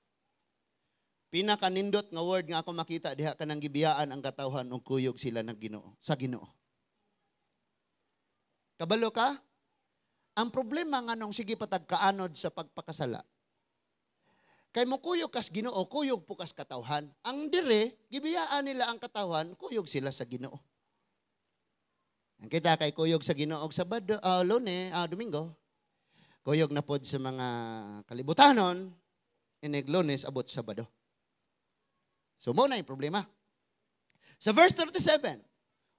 Pinakanindot nga word nga ako makita diha kanang gibiyaan ang katawhan og kuyog sila ng Ginoo, sa Ginoo. Kabalo ka? Ang problema nga nung sige patagkaanod sa pagpakasala. Kay mo kuyog kas Ginoo, kuyog po kas katawhan. Ang dire, gibiyaan nila ang katawhan, kuyog sila sa Ginoo. Ang kita kay kuyog sa Ginoo og Sabado, Lunes, Domingo. Kuyog na pod sa mga kalibutanon, inig Lunes abot Sabado. So mo na yung problema. Sa verse 37,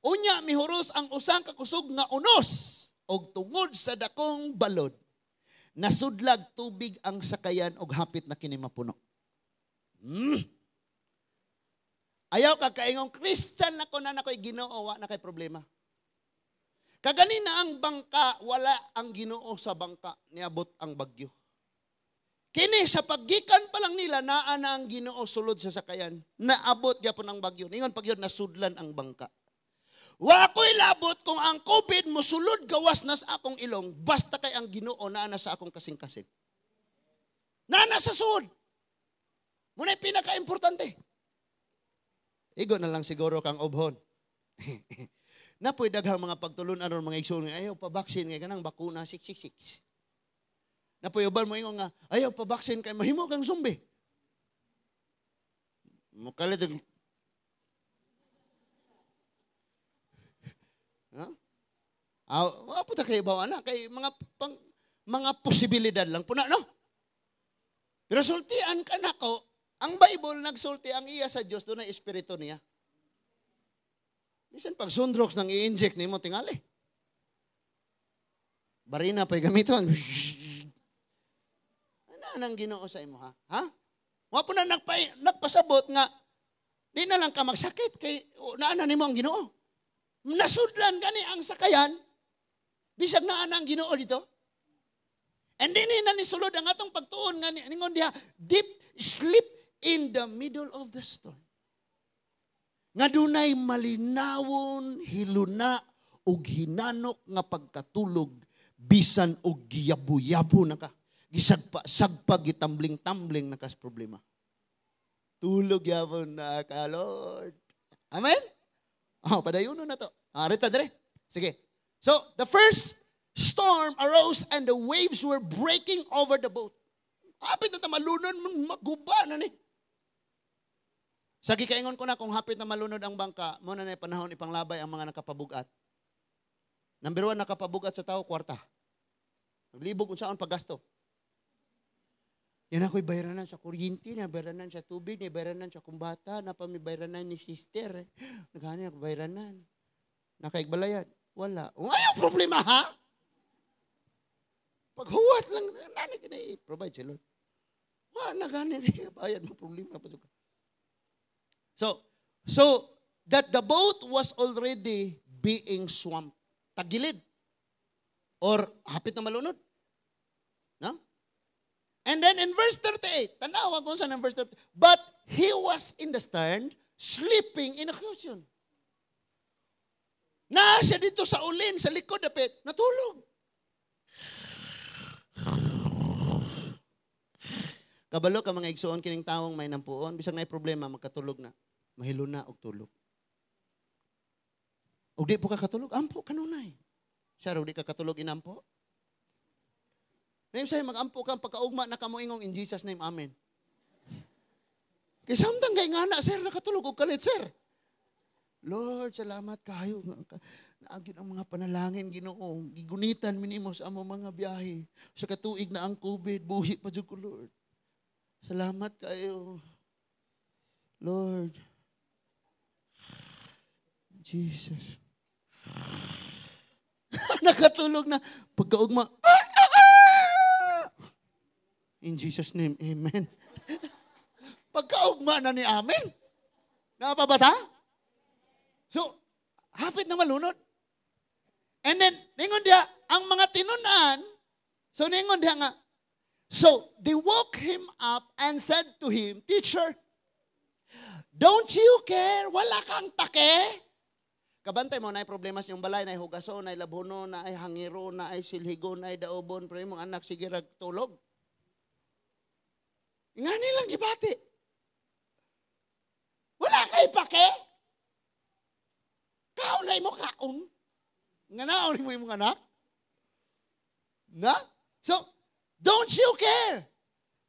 unya mihuros ang usang kakusog nga unos og tungod sa dakong balod, nasudlag tubig ang sakayan og hapit na kini mapuno. Ayaw ka kaingong Christian nako na nakoy Ginoo, wa na kay problema. Kaganina ang bangka, wala ang Ginoo sa bangka, niabot ang bagyo. Kini sa paggikan pa lang nila, naa na ang Ginoo sulod sa sakayan. Naabot gyapon ang bagyo. Ningon pag yun, nasudlan ang bangka. Wa ko'y labot kung ang COVID mosulod gawas na sa akong ilong, basta kay ang Ginoo naa na sa akong kasing-kasing. Naa na sa sud. Muna'y pinaka-importante. Igo na lang siguro kang obhon. Napoy daghang mga pagtulun-an aron mga igsoon ayaw pa vaccine kay kanang bakuna 666. Napoy uban mo ingon nga ayaw pa vaccine kay mahimo kang zombie. Mukalit. Ha? Aw, po ta kay bawa na kay mga mga posibilidad lang po na, no? Pero sultian ka nako, ang Bible nagsulti ang iya sa Dios dunay espiritu niya. Bisan pag sundrox nang i-inject nimo tingali. Barina pa'y gamiton. Ano nang Ginoo sa imo ha? Ha? Wa po na nagpasabot nga di na lang ka magsakit kay naa na nimo ang Ginoo. Nasudlan gani ang sakayan, bisag naa na ang Ginoo dito. And then na nisulod ang atong pagtuon nga ningon diha, deep sleep in the middle of the storm. Nga dunay malinawon, hiluna ug hinanok nga pagkatulog bisan og giyabo-yabo na ka. Gisagpa, sagpa, gitambling-tambling na kas problema. Tulog yabon na ka, Lord. Amen? Oh, padayuno na to. Ah, rita dire. Sige. So, the first storm arose and the waves were breaking over the boat. Hapit na ta malunod, maguba na ni. Sa gikaingon ko na kung hapit na malunod ang bangka, mo na na panahon ipanglabay ang mga nakapabugat. Number 1, nakapabugat sa tao, kwarta. Naglibog unsaon paggasto. Yan ako'y bayranan sa kuryente, na bayranan sa tubig, na bayranan sa kumbata, na pa may bayranan ni sister. Naghani ako bayranan. Nakaigbalayad. Wala. Ayaw problema, ha? Paghuwat lang, nani ka na i-provide si Lord. Wala na gani, bayad mo problema pa. So, that the boat was already being swamped. Tagilid. Or hapit na malunod. No? And then in verse 38, tanawa kung saan ang verse 38, but he was in the stern, sleeping in a cushion. Naa siya dito sa ulin, sa likod, dapit, natulog. Kabalo ka mga igsuon kining tawong may nampuon, bisag naay problema, magkatulog na. Mahilo na og tulog. Og di po ka katulog, ampo kanunay. Siya raw di ka katulog inampo. Ngayon sa'yo, mag-ampo ka, pagkaugma na kamo ingong in Jesus name, amen. Kaya samtang kay nga na, sir, nakatulog og kalit, sir. Lord, salamat kayo. Naagin ang mga panalangin, Ginoo. Gigunitan minimo sa among mga biyahe. Sa katuig na ang COVID, buhi pa jud ko, Lord. Salamat kayo. Lord. Jesus. Nakatulog na. Pagkaugma, in Jesus' name, amen. Pagkaugma na ni amen. Napabata? So, hapit na malunod. And then, ningon diha, ang mga tinunan, so ningon diha nga, so they woke him up and said to him, "Teacher, don't you care? Wala kang pake?" Kabantay mo, naay problema sa inyong balay, naay hugaso, naay labhono, naay hangiro, naay silhigo, naay daobon, pero imong anak sige rag tulog. Nga nilang gibati. Wala kay pake? Kaon na mo kaon. Nga naon mo imong anak? Na? So, don't you care?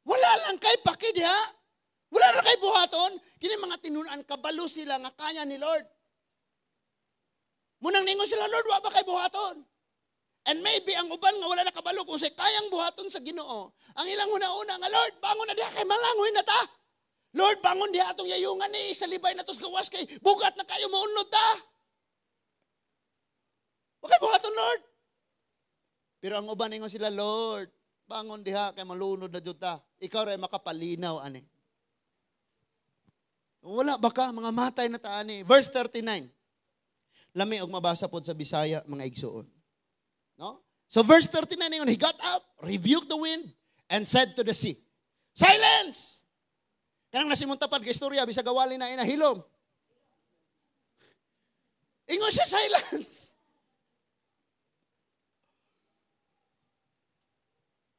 Wala lang kay pake diha. Wala ra kay buhaton. Kini mga tinunan, kabalo sila nga kaya ni Lord. Munang ningon sila, "Lord, wa ba kay buhaton?" And maybe ang uban nga wala nakabalo kung say kayang buhaton sa Ginoo. Ang ilang una-una nga, "Lord, bangon na diha kay malangoy na ta. Lord, bangon diha atong yayungan ni salibay na tos gawas kay bugat na kayo maunlod ta. Wa kay buhaton, Lord." Pero ang uban ningon sila, "Lord, bangon diha kay malunod na jud ta. Ikaw ra makapalinaw ani." Wala ba ka mga matay na ta ani? Verse 39. Lami og mabasa pod sa Bisaya mga igsuon. No? So verse 39 ingon, he got up, rebuked the wind, and said to the sea, "Silence!" Kanang nasimuntapad kay istorya, bisag gawali na ina hilom. Ingon siya, "Silence."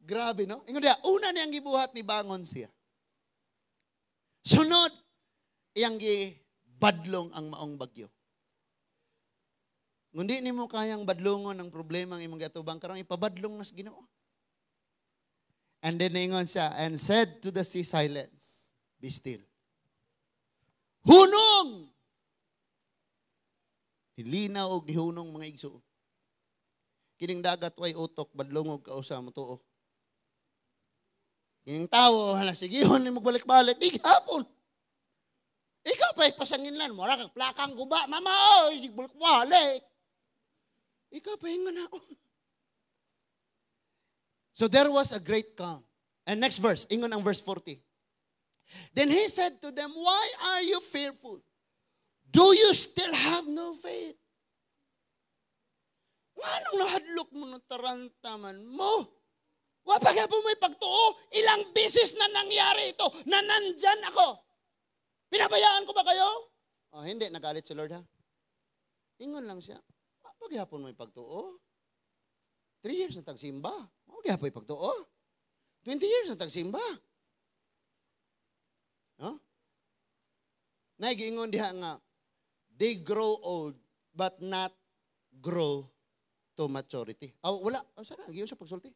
Grabe, no? Ingon diya, una niyang gibuhat ni bangon siya. Sunod, iyang gibadlong ang maong bagyo. Ngundi nimo kayang badlongon ang problema ang imong giatubang karon, ipabadlong nas Ginoo. And then ingon siya, and said to the sea, "Silence, be still." Hunong! Nilinaw og nihunong mga igsuon. Kining dagat way utok, badlongog ka usa mo tuo. Kining tawo, hala sigihon nimo balik-balik, di gihapon. Ikaw pa ipasanginlan, mura kag plakang guba, mama oy, sig balik-balik. Ikaw pa yung naon. So there was a great calm. And next verse, ingon ang verse 40. Then he said to them, "Why are you fearful? Do you still have no faith?" Nganong nahadlok mo ng taranta man mo? Wa pa gyapon mo'y pagtuo. Ilang beses na nangyari ito na nandyan ako. Pinabayaan ko ba kayo? Oh, hindi, nagalit si Lord ha. Ingon lang siya. Wa pa gyapon mo'y pagtuo. 3 years na tagsimba. Wa gyapon pagtuo. 20 years na tagsimba. No? Naigiingon diha nga, they grow old but not grow to maturity. Oh, wala. Oh, sana, giyon sa pagsulti.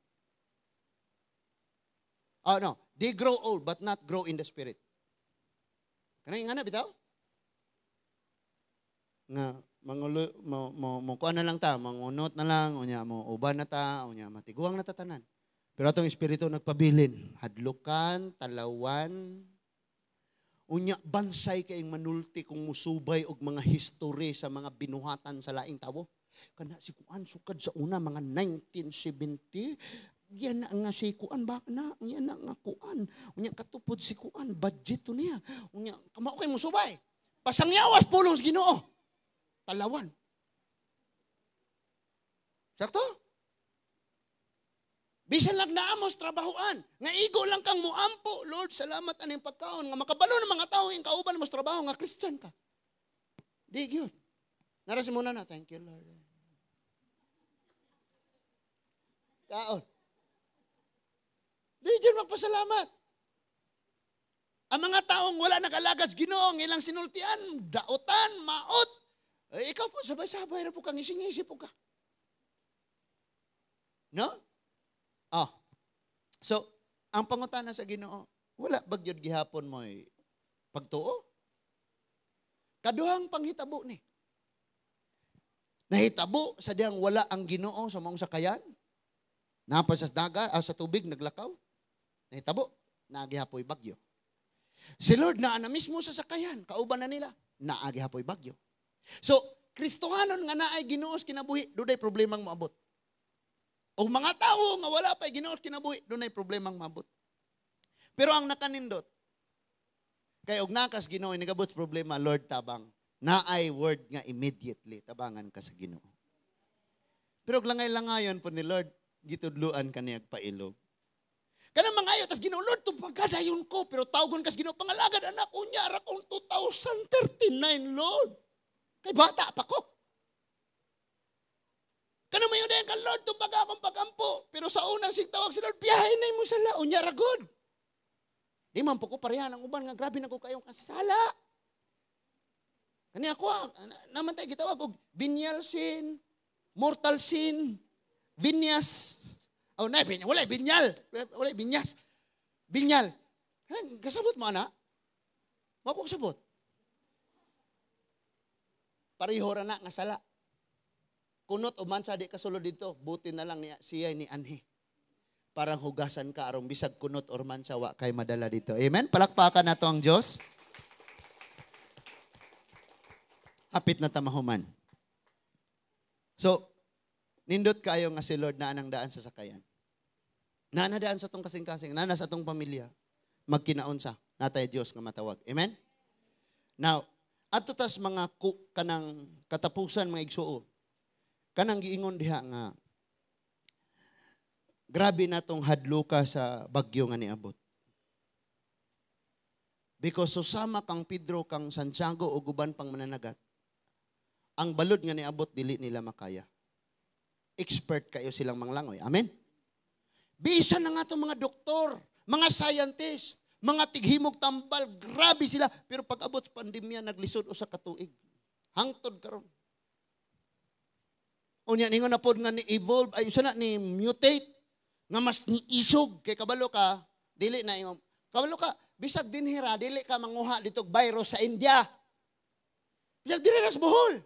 Oh, no. They grow old but not grow in the spirit. Kanang nga na, bitaw? Nga, mangulo, mo, mo, mo, kuan na lang ta, mangunot na lang, unya, mo, uban na ta, unya, matiguang na tatanan. Pero atong espiritu nagpabilin, hadlukan, talawan, unya, bansay kayong manulti kung musubay og mga history sa mga binuhatan sa laing tawo. Kana si kuan sukad sa una, mga 1970, yan na nga si kuan, baka na, yan na nga kuan. Unya, katupod si kuan, budget to niya. Unya, kamao kay musubay. Pasangyawas pulong sa Ginoo. Talawan. Sakto? Bisan lang naamos trabahoan, nga igo lang kang muampo, Lord, salamat aning pagkaon, nga makabalo ng mga tao ing kauban mo sa trabaho, nga Christian ka. Di gyud. Narasin muna na, thank you, Lord. Kaon. Di gyud magpasalamat. Ang mga taong wala nakalagad sa Ginoo, ang ilang sinultian, daotan, maot. Eh, ikaw po, sabay-sabay ra po kang ising-isip po ka. No? Ah. So, ang pangutana sa Ginoo, wala bagyod gihapon mo'y pagtuo? Kaduhang panghitabo ni. Nahitabo sa diyang wala ang Ginoo sa maong sakayan. Napa sa daga, sa tubig naglakaw. Nahitabo, naagihapoy bagyo. Si Lord naa na mismo sa sakayan, kauban na nila, naagihapoy bagyo. So, Kristohanon nga naay Ginoo sa kinabuhi, dunay problemang moabot. O mga tawo nga wala pa'y Ginoo sa kinabuhi, dunay problemang moabot. Pero ang nakanindot, kay og nakas Ginoo nagabot sa problema, Lord tabang, naay word nga immediately tabangan ka sa Ginoo. Pero og langay-langayon po ni Lord, gitudluan ka niya pailog. Kanang mangayo, tas Ginoo, Lord, tupagadayon ko, pero tawgon kas Ginoo, pangalagad anak, unya ra kong 2039, Lord. Kay bata pa ko. Kanang mayo na ka, Lord, tupaga akong pagampo. Pero sa unang sigtawag si Lord, biyahe na mo sala, unya ra gud. Di man po ko parehan ang uban nga grabe na ko kayong kasala. Kani ako, naman tayo gitawag og venial sin, mortal sin, vinyas. Oh, na, wala binyal. Wala binyas. Binyal. Kasabot mo, ana? Wa ko kasabot. Pareho ra na nga sala. Kunot o mansa di kasulod dito, buti na lang niya, siya ni anhi. Parang hugasan ka arong bisag kunot or mansa wa kay madala dito. Amen? Palakpakan nato ang Diyos. Hapit na tamahuman. So, nindot kayo nga si Lord na anang daan sa sakayan. Naanadaan sa tong kasing-kasing, naana sa tong pamilya. Magkinaon sa natay Dios nga matawag. Amen? Now, adto tas mga kanang katapusan mga igsuon. Kanang giingon diha nga grabe na tong hadluka sa bagyo nga niabot. Because susama kang Pedro, kang Santiago o guban pang mananagat, ang balod nga niabot dili nila makaya. Expert kayo silang manglangoy. Amen? Bisan na nga itong mga doktor, mga scientist, mga tighimog tambal, grabe sila. Pero pag abot sa pandemya, naglisod o sa katuig. Hangtod karon. Unya, ningon na pod nga ni-evolve, ay usa na ni mutate, nga mas ni-isog. Kay kabalo ka, dili na ingon. Kabalo ka, bisag dinhira, dili ka manguha ditog virus sa India. Bisag dili na sa Bohol.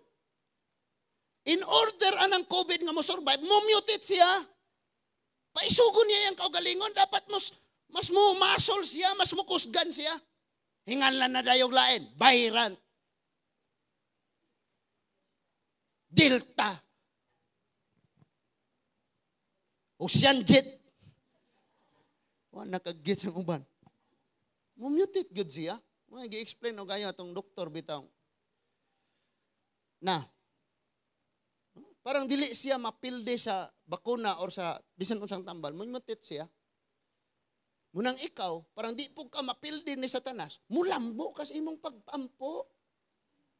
In order anang COVID nga mo survive, mo mutate siya. Paisugo niya yung kaugalingon, dapat mas mo muscle siya, mas mo kusgan siya. Hingan lang na dayog lain, virant. Delta. Ocean jet. Wa nakagit sa uban. Mo-mutate gud siya. Mga gi-explain og ayo atong doktor bitaw. Na. Parang dili siya mapilde sa bakuna or sa bisan unsang tambal, mutate siya. Munang ikaw, parang di po ka mapilde ni Satanas, mulambo ka sa imong pag-ampo.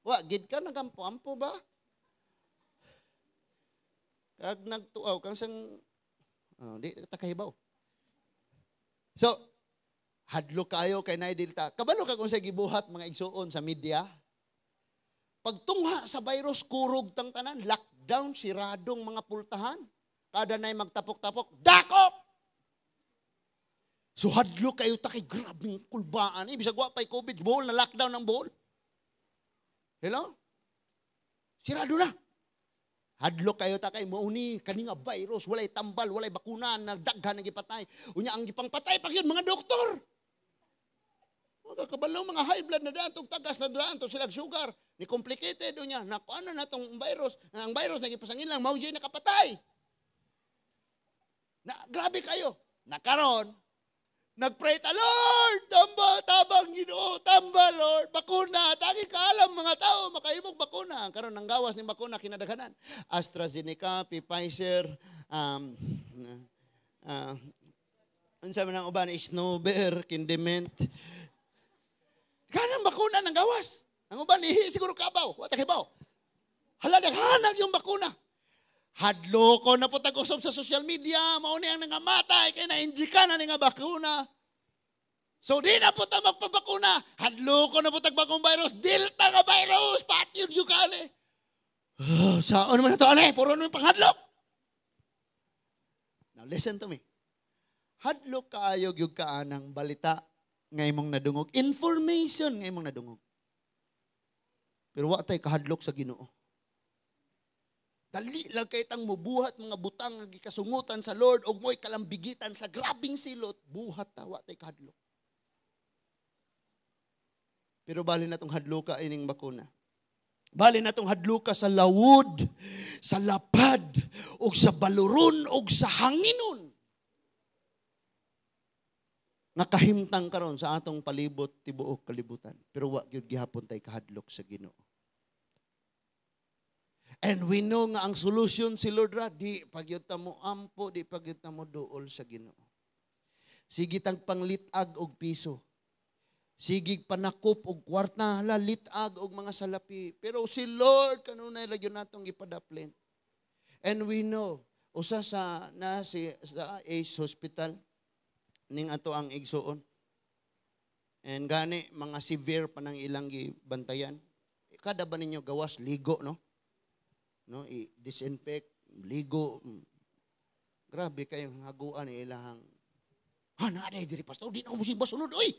Wa, gid ka nagampo-ampo ba? Kag nagtuaw kang sang oh, di ta kahibaw. So, hadlo kayo kay naay Delta. Kabalo ka kung sa gibuhat, mga igsuon, sa media. Pagtungha sa virus, kurog tang tanan, lockdown, siradong mga pultahan. Kada na'y magtapok-tapok, dakop! So hadlo kayo ta kay grabing kulbaan. Ibig wa pa'y COVID, Bohol na lockdown ng Bohol. Hello? Sirado na. Hadlo kayo ta kay mao ni kani nga virus, walay tambal, walay bakuna, nagdaghan ang gipatay. Unya ang gipangpatay pa yun mga doktor. Mga kabalo, mga high blood na daan, tong tagas na daan, to silang sugar. Ni complicated unya, nakuha na natong virus. Ang virus na gipasangin lang, mao nakapatay. Na, grabe kayo. Nakaron, nagpray ta, "Lord, tamba, tabang Ginoo, tamba, Lord, bakuna, tangi kaalam mga tao, makahimog bakuna." Karon ang gawas ni bakuna kinadaghanan. AstraZeneca, Pfizer, unsa man ang uban, Snober, Kindement. Kanang bakuna ng gawas. Ang uban, ihi siguro kabaw, wa ta kibaw. Hala, daghanan yung bakuna. Hadlo ko na po tag-usap sa social media, mao ni ang nangamatay, kay na-injikan na ni nga bakuna. So di na po ta magpabakuna. Hadlo ko na po tag bagong virus, Delta nga virus, pat yun yung kani. Oh, saan naman na to, ane? Puro naman panghadlok. Now listen to me. Hadlok kaayo gyud ka anang balita nga imong nadungog, information nga imong nadungog. Pero wa tay kahadlok sa Ginoo. Dali lang kay tang mubuhat mga butang nga gikasungutan sa Lord og mo'y kalambigitan sa grabing silot, buhat ta, wa tay kahadlok. Pero bali na tong hadloka ining bakuna. Bali na tong hadloka sa lawod, sa lapad, ug sa baluron, ug sa hanginon nga kahimtang karon sa atong palibot, tibuok kalibutan. Pero wa gyud gihapon tay kahadlok sa Ginoo. And we know nga ang solution si Lord ra, di pagyud ta mo ampo, di pagyud ta mo duol sa Ginoo. Sige tang panglit-ag og piso. Sige panakop og kwarta, hala, lit-ag og mga salapi. Pero si Lord kanunay ra gyud natong gipadaplin. And we know usa sa na si sa Ace Hospital ning ato ang igsuon. And gani mga severe pa nang ilang gibantayan. Kada ba ninyo gawas ligo, no? No, i-disinfect, ligo. Grabe kayong haguan ni ilahang. Ha, na diri, pastor, di na mo basulod oy.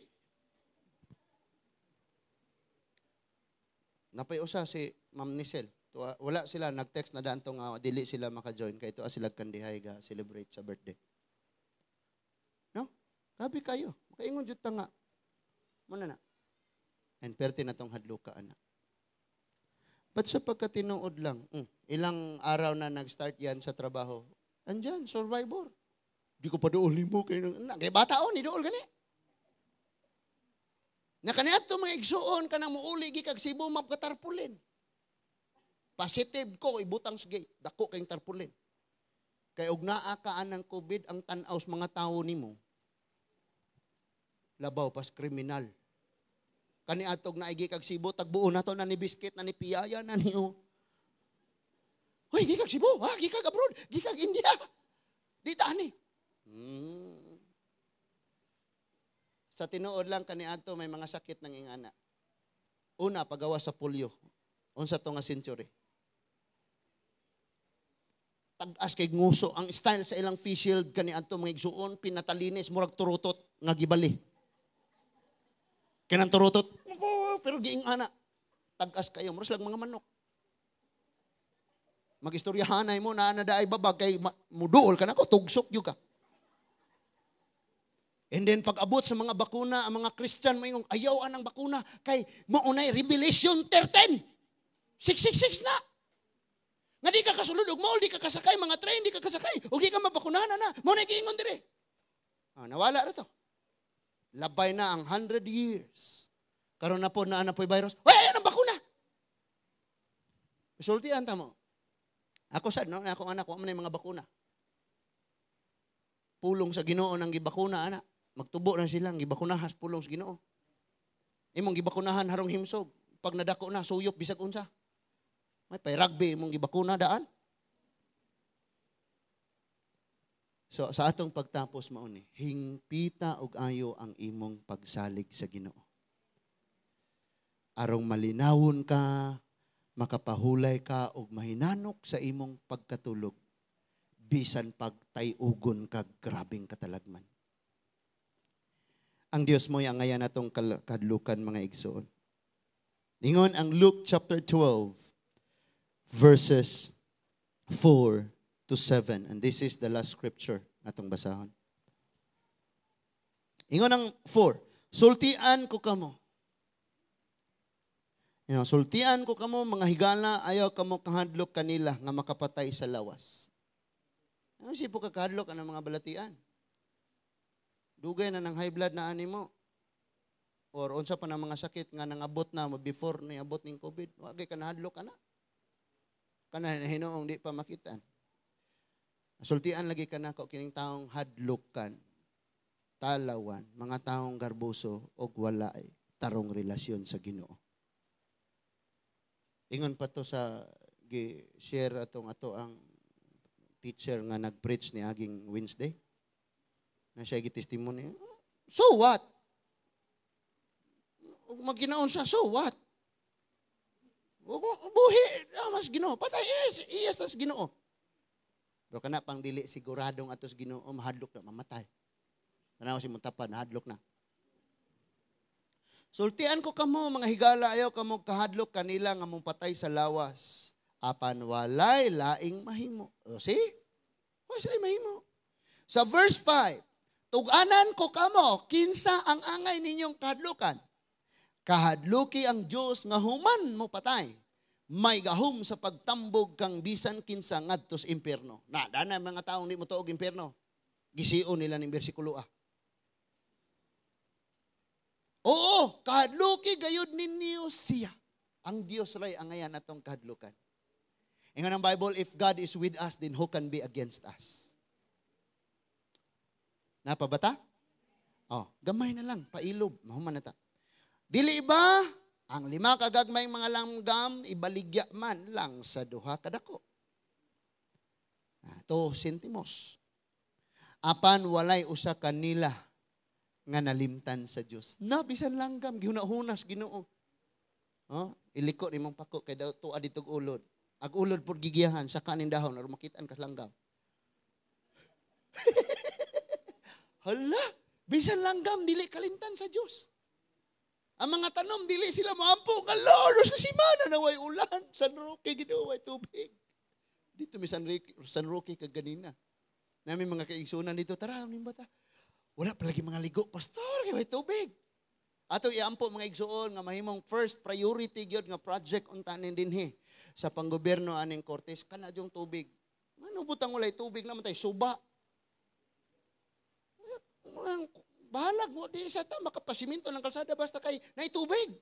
Napay usa si Ma'am Nisel. Tuwa, wala sila nag-text na daan nga dili sila maka-join kay tuwa sila kandihay ga celebrate sa birthday. No? Grabe kayo. Makaingon jud ta nga. Muna na. And perte na tong hadluka ana. But sa pagkatinuod lang, ilang araw na nag-start yan sa trabaho, andyan, survivor. Di ko pa dool mo kayo. Na, kay bata o, ni dool gani. Na kaniadto mga igsuon ka nang muuli gikag Cebu mapkatarpulin. Positive ko ibutang sa gate, dako kayong tarpulin. Kay og naa ka anang COVID, ang tan-aw sa mga tawo nimo labaw pas kriminal. Kani atog naigi kag Cebu, tagbuo na to na ni biscuit, na ni piyaya, na ni o. Hoy, gikag Cebu, ha, gikag abroad, gikag India. Di ta ani. Sa tinuod lang kani adto may mga sakit ng ingana. Una, pagawa sa polio. Unsa to nga century. Tag-as kay nguso ang style sa ilang face shield kani adto, mga igsuon, pinatalinis murag turutot nga gibali. Kanang turutot, pero giing ana. Tag-as kayo, murag silang mga manok. Magistoryahanay mo na na daay babag kay muduol ka nako, tugsok gyud ka. And then pag abot sa mga bakuna, ang mga Christian moingon ayaw anang bakuna kay maunay Revelation 13. 666 na. Nga di ka kasulod og mall, di ka kasakay mga train, di ka kasakay, ug di ka mabakunahan na. Mao na giingon dire. Ah, nawala ra to. Labay na ang 100 years. Karon na po na ana po'y virus. Uy, ayaw ng bakuna. Sultian ta mo. Ako sad, no, akong anak, wa man mga bakuna. Pulong sa Ginoo nang gibakuna, ana. Magtubo na silang gibakunahas pulong sa Ginoo. Imong gibakunahan harong himsog. Pag nadako na, suyop bisag unsa. May pay rugby imong gibakuna daan. So sa atong pagtapos mao ni, hingpita og ayo ang imong pagsalig sa Ginoo. Arong malinawon ka, makapahulay ka og mahinanok sa imong pagkatulog, bisan pagtayugon ka grabeng katalagman. Ang Dios mo'y angayan atong kadlukan, mga igsoon. Ingon ang Luke chapter 12 verses 4 to 7. And this is the last scripture atong basahon. Ingon ang 4, "Sultian ko kamo. Sultian ko kamo, mga higala, ayaw kamo kahadlok kanila nga makapatay sa lawas." Ano si po kakahadlok ang mga balatian? Dugay na ng high blood na animo. Or unsa pa ng mga sakit nga nangabot na before ni abot ning COVID, wa kay kanahadlok ana. Kana hinuong di pa makitaan. Sultian lagi kanako kining taong hadlokan, talawan, mga taong garboso og wala ay tarong relasyon sa Ginoo. Ingon pa to sa gi-share atong ato ang teacher nga nag-preach ni aging Wednesday. Na siya gi-testimony. So what? Ug maginaon siya, so what? Buhi, mas Ginoo. Patay, yes, yes, tas Ginoo. Pero kana pang dili siguradong atos Ginoo, mahadlok na, mamatay. Tanaw si Muntapad, nahadlok na. "Sultian ko kamo, mga higala, ayaw kamo kahadlok kanila nga mong patay sa lawas. Apan walay laing mahimo." O, see? Wala sila mahimo. Sa verse 5, "Tuganan ko kamo, kinsa ang angay ninyong kahadlukan. Kahadluki ang Dios nga human mo patay, may gahom sa pagtambog kang bisan kinsa ngadto sa impierno." Na, dana mga taong di mo tuog impierno. Gision nila ning bersikulo ah. Oo, kahadluki gayud ninyo siya. Ang Dios ray angayan atong kahadlukan. Ingon ang Bible, if God is with us, then who can be against us? Napabata? Oh, gamay na lang, pailob, mahuman na ta. "Dili ba ang 5 kagagmayng mga langgam ibaligya man lang sa 2 kadako? 2 sentimos. Apan walay usa kanila nga nalimtan sa Dios." Na bisan langgam gihuna-hunas Ginoo. Oh, iliko nimong pako kay daw tuad ditog ulod. Ag ulod pud gigiyahan sa kanin dahon aron makitaan ka langgam. Hala, bisan langgam dili kalimtan sa Dios. Ang mga tanom dili sila moampo nga Lord sa simana na way ulan, San Roque Ginoo way tubig. Dito mi San Roque kag ganina. Nami mga kaigsunan dito, tara ning bata. Wala pa lagi mga ligo, pastor, kay way tubig. Atong iampo mga igsuon nga mahimong first priority gyud nga project unta nin dinhi sa panggobyerno aning Cortes kana yung tubig. Ngano butang walay tubig naman tay suba. Bahalag mo di sa ta makapasiminto ng kalsada basta kay nay tubig.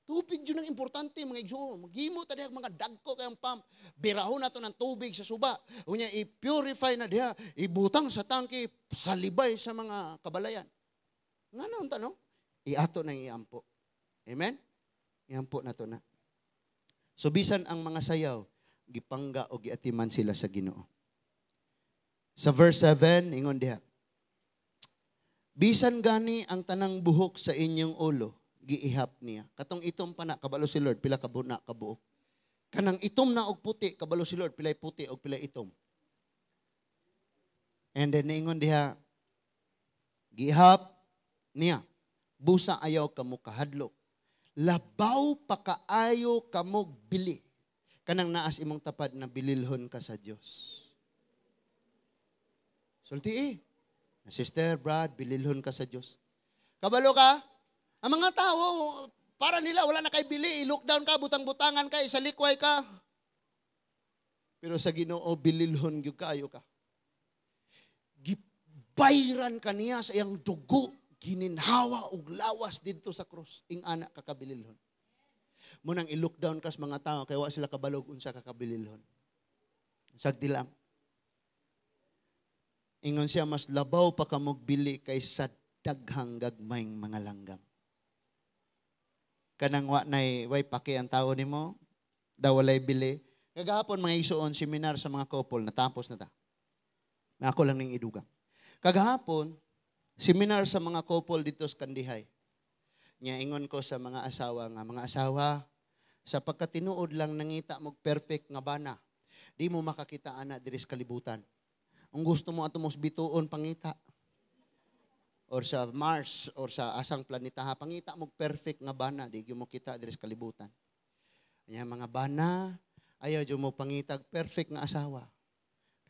Tubig yun ang importante mga igsuon. Maghimo ta diha mga dagko kayong pump. Birahon nato ng tubig sa suba. Unya i-purify na diha, ibutang sa tangke, salibay sa mga kabalayan. Ngano unta no? Iato nang iampo. Amen? Iampo na to na. So bisan ang mga sayaw, gipangga o giatiman sila sa Ginoo. Sa verse 7, ingon diha. "Bisan gani ang tanang buhok sa inyong ulo, giihap niya." Katong itom pa na, kabalo si Lord, pila ka na kabuok. Kanang itom na og puti, kabalo si Lord, pilay puti og pilay itom. And then ingon diha, giihap niya. "Busa ayaw kamo kahadlok. Labaw pa kaayo kamo bili." Kanang naas imong tapad na bililhon ka sa Dios. Sulti eh. Sister, Brad, bililhon ka sa Dios. Kabalo ka? Ang mga tao, para nila wala na kay bili. I-lockdown ka, butang-butangan ka, isalikway ka. Pero sa Ginoo, bililhon gyud kaayo ka. Gibayran ka niya sa iyang dugo, gininhawa og lawas didto sa krus. Ing-ana ka kabililhon. Munang i-lockdown kas mga tao kay wa sila kabalog unsa ka kabililhon. Sagdi lang. Ingon siya, mas labaw pa kamog bili kaysa daghang gagmayng mga langgam. Kanang wa nay way paki ang tao nimo, daw walay bili. Kagahapon mga igsuon, seminar sa mga couple, natapos na ta. Ako lang ning idugang. Kagahapon, seminar sa mga couple dito sa Kandihay. Nya ingon ko sa mga asawa nga, mga asawa, sa pagkatinuod lang nangita mo perfect nga bana, di mo makakita ana diri sa kalibutan. Kung gusto mo ato mos bituon pangita, or sa Mars, or sa asang planeta, ha, pangita mo perfect nga bana, di gyud mo kita diri sa kalibutan. Nya mga bana, ayaw gyud mo pangitag perfect nga asawa.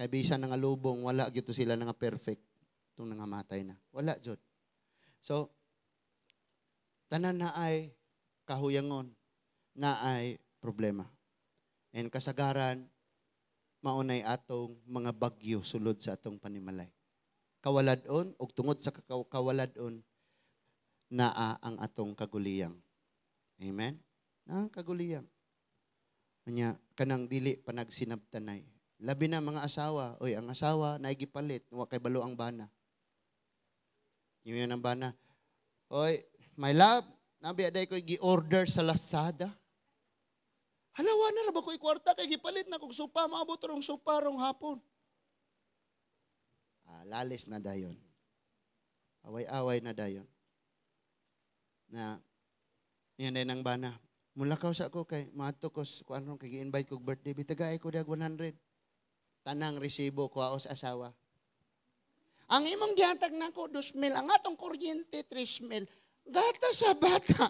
Kay bisan nga lubong, wala gyud to sila nga perfect tung nangamatay na. Wala jud. So, tanan na ay kahuyangon, na ay problema. And kasagaran, maunay atong mga bagyo sulod sa atong panimalay. Kawaladon, og tungod sa kawaladon, naa ang atong kaguliyang. Amen? Naa ang kaguliyang. Anya, kanang dili panagsinabtanay. Labi na mga asawa, oy, ang asawa naigipalit, wa kay balo ang bana. Yun ang bana. Oy, my love, nabi aday ko gi-order sa Lazada. Hala, wa na ra ba ko'y kwarta kay gipalit na kog sopa, maabot rong sopa rong hapon. Lalis na dayon. Away-away na dayon. Na yan din ang bana. Mulakaw sa ako kay maadto ko sa kuan ron kay gi-invite kog birthday, bitagay ko dag 100. Tanang resibo ko sa asawa. Ang imong gihatag nako 2,000, ang atong kuryente 3,000. Gata sa bata.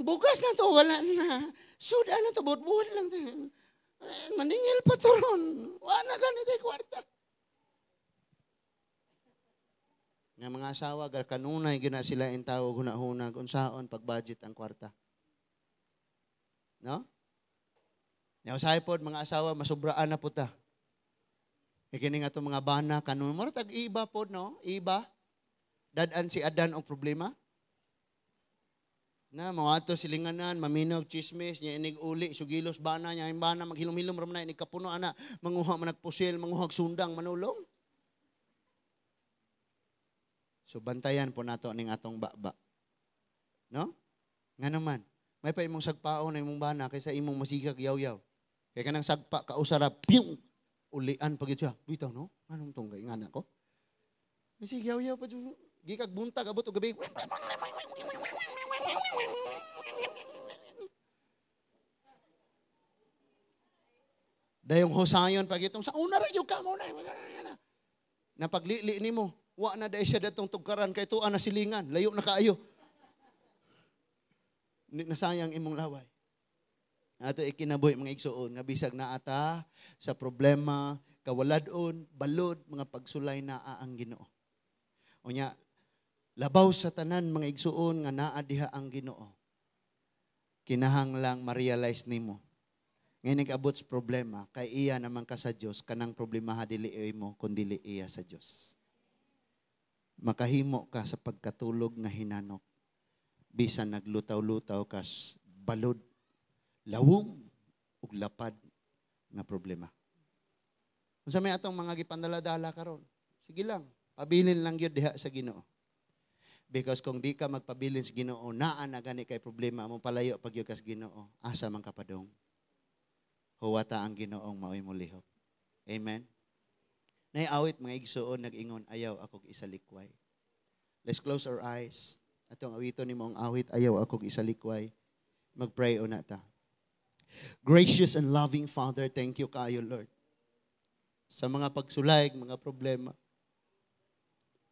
Bugas na to, wala na. Suda na to, buhat-buhat lang. Maningil pa to ron. Wala na ganito kwarta. Nga mga asawa, kanunay gina sila in tao hunahunag unsaon pag-budget ang kwarta. No? Nya usahay pod mga asawa, masubraan na po ta. Kini nga itong mga bana, kanun, mura tag iba pod, no? Iba. Dad-an si Adan og problema. Na, mga ato silinganan, maminog, chismis, niya inig uli, sugilos, bana, niya yung bana, maghilom-hilom, ramna, inig kapuno, ana, manguha, managpusil, manguhag sundang, manulong. So, bantayan po nato ning atong baba. No? Nga naman, may pa imong sagpaon na imong bana kaysa imong masigag yaw-yaw. Kaya kanang sagpa, kausara, piyong, ulian pag siya. Bitaw, no? Anong tong gaingana ko? Kasi yaw-yaw pa dyan. Gikag buntag, abot o gabi. Dayong husayon pag itong sa una rin yung kamo na. Napaglili ni mo, wa na dahil siya datong tugkaran kay tuan na silingan, layo na kaayo. Nasayang imong laway. Ato ikinabuhi mga igsuon nga bisag naata sa problema, kawaladon, balod, mga pagsulay naa ang Ginoo. Unya, labaw sa tanan mga igsuon nga naa diha ang Ginoo. Kinahanglang ma-realize nimo. Ngayon nag-abot sa problema, kay iya naman ka sa Dios, kanang problema ha dili mo, kun dili iya sa Dios. Makahimo ka sa pagkatulog nga hinanok. Bisan naglutaw-lutaw kas balod, lawom ug lapad nga problema. Unsa may atong mga gipandala-dala karon? Sige lang, pabilin lang gyud diha sa Ginoo. Because kung di ka magpabilin sa Ginoo, naa na gani kay problema mo palayo pag gyud ka sa Ginoo, asa man ka padung. Huwata ang Ginoong maoy molihok. Amen. Nay awit mga igsuon nag-ingon, ayaw akog isalikway. Let's close our eyes. Atong awiton nimo ang awit, ayaw akog isalikway. Mag-pray una ta. Gracious and loving Father, thank you kayo, Lord. Sa mga pagsulayg, mga problema,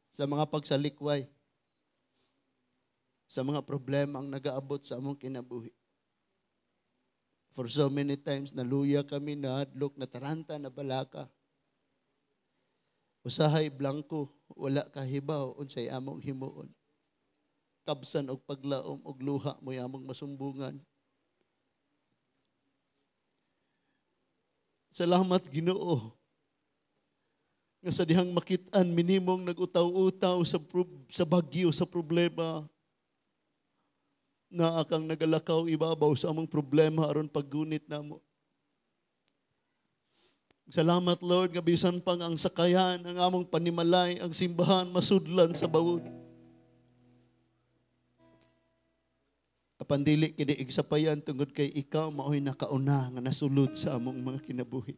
sa mga pagsalikway, sa mga problema ang nagaabot sa among kinabuhi. For so many times, naluya kami, nahadlok, nataranta, nabalaka. Usahay blanko, wala kahibaw, unsay among himuon. Kabsan og paglaom og luha mo'y among masumbungan. Salamat Ginoo. Nga sa dihang makit-an minimong nag-utaw-utaw sa bagyo, sa problema. Naa kang nagalakaw ibabaw sa among problema aron paggunit namo. Salamat, Lord, nga bisan pang ang sakayan, ang among panimalay, ang simbahan, masudlan sa bawod. Apan dili kini igsapayan tungod kay ikaw maoy nakauna nga nasulod sa among mga kinabuhi.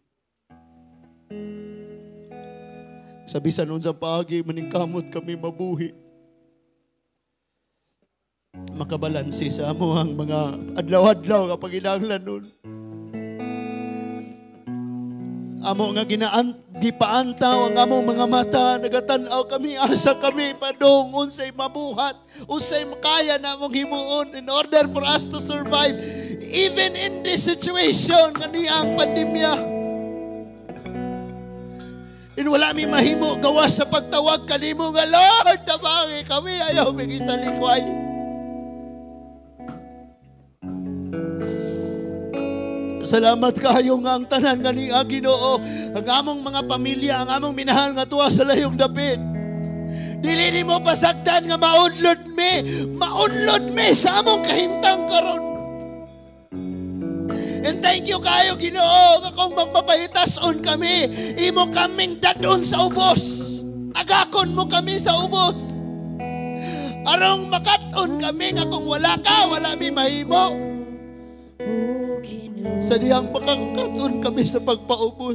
Sa bisan unsang paagi maningkamot kami mabuhi. Makabalanse sa amo ang mga adlaw-adlaw nga panginahanglan nun. Amo nga gipaantaw ang among mga mata, nagatan-aw kami, asa kami padung unsay mabuhat, unsay makaya namong himuon in order for us to survive even in this situation nga ang pandemya. In wala mi mahimo gawas sa pagtawag kanimo nga Lord, tabangi kami, ayaw mi gisalikway. Salamat kayo nga ang tanan nga ni Ginoo, ang among mga pamilya, ang among minahal nga tuwa sa layong dapit. Dili nimo pasagdan nga maunlod mi sa among kahimtang karon. And thank you kayo, Ginoo, nga kung magmapahitason kami, imo kaming dadon sa ubos. Agakon mo kami sa ubos. Arong makat-on kami nga kung wala ka, wala mi mahimo. Sa diyang makakaton kami sa pagpaubos.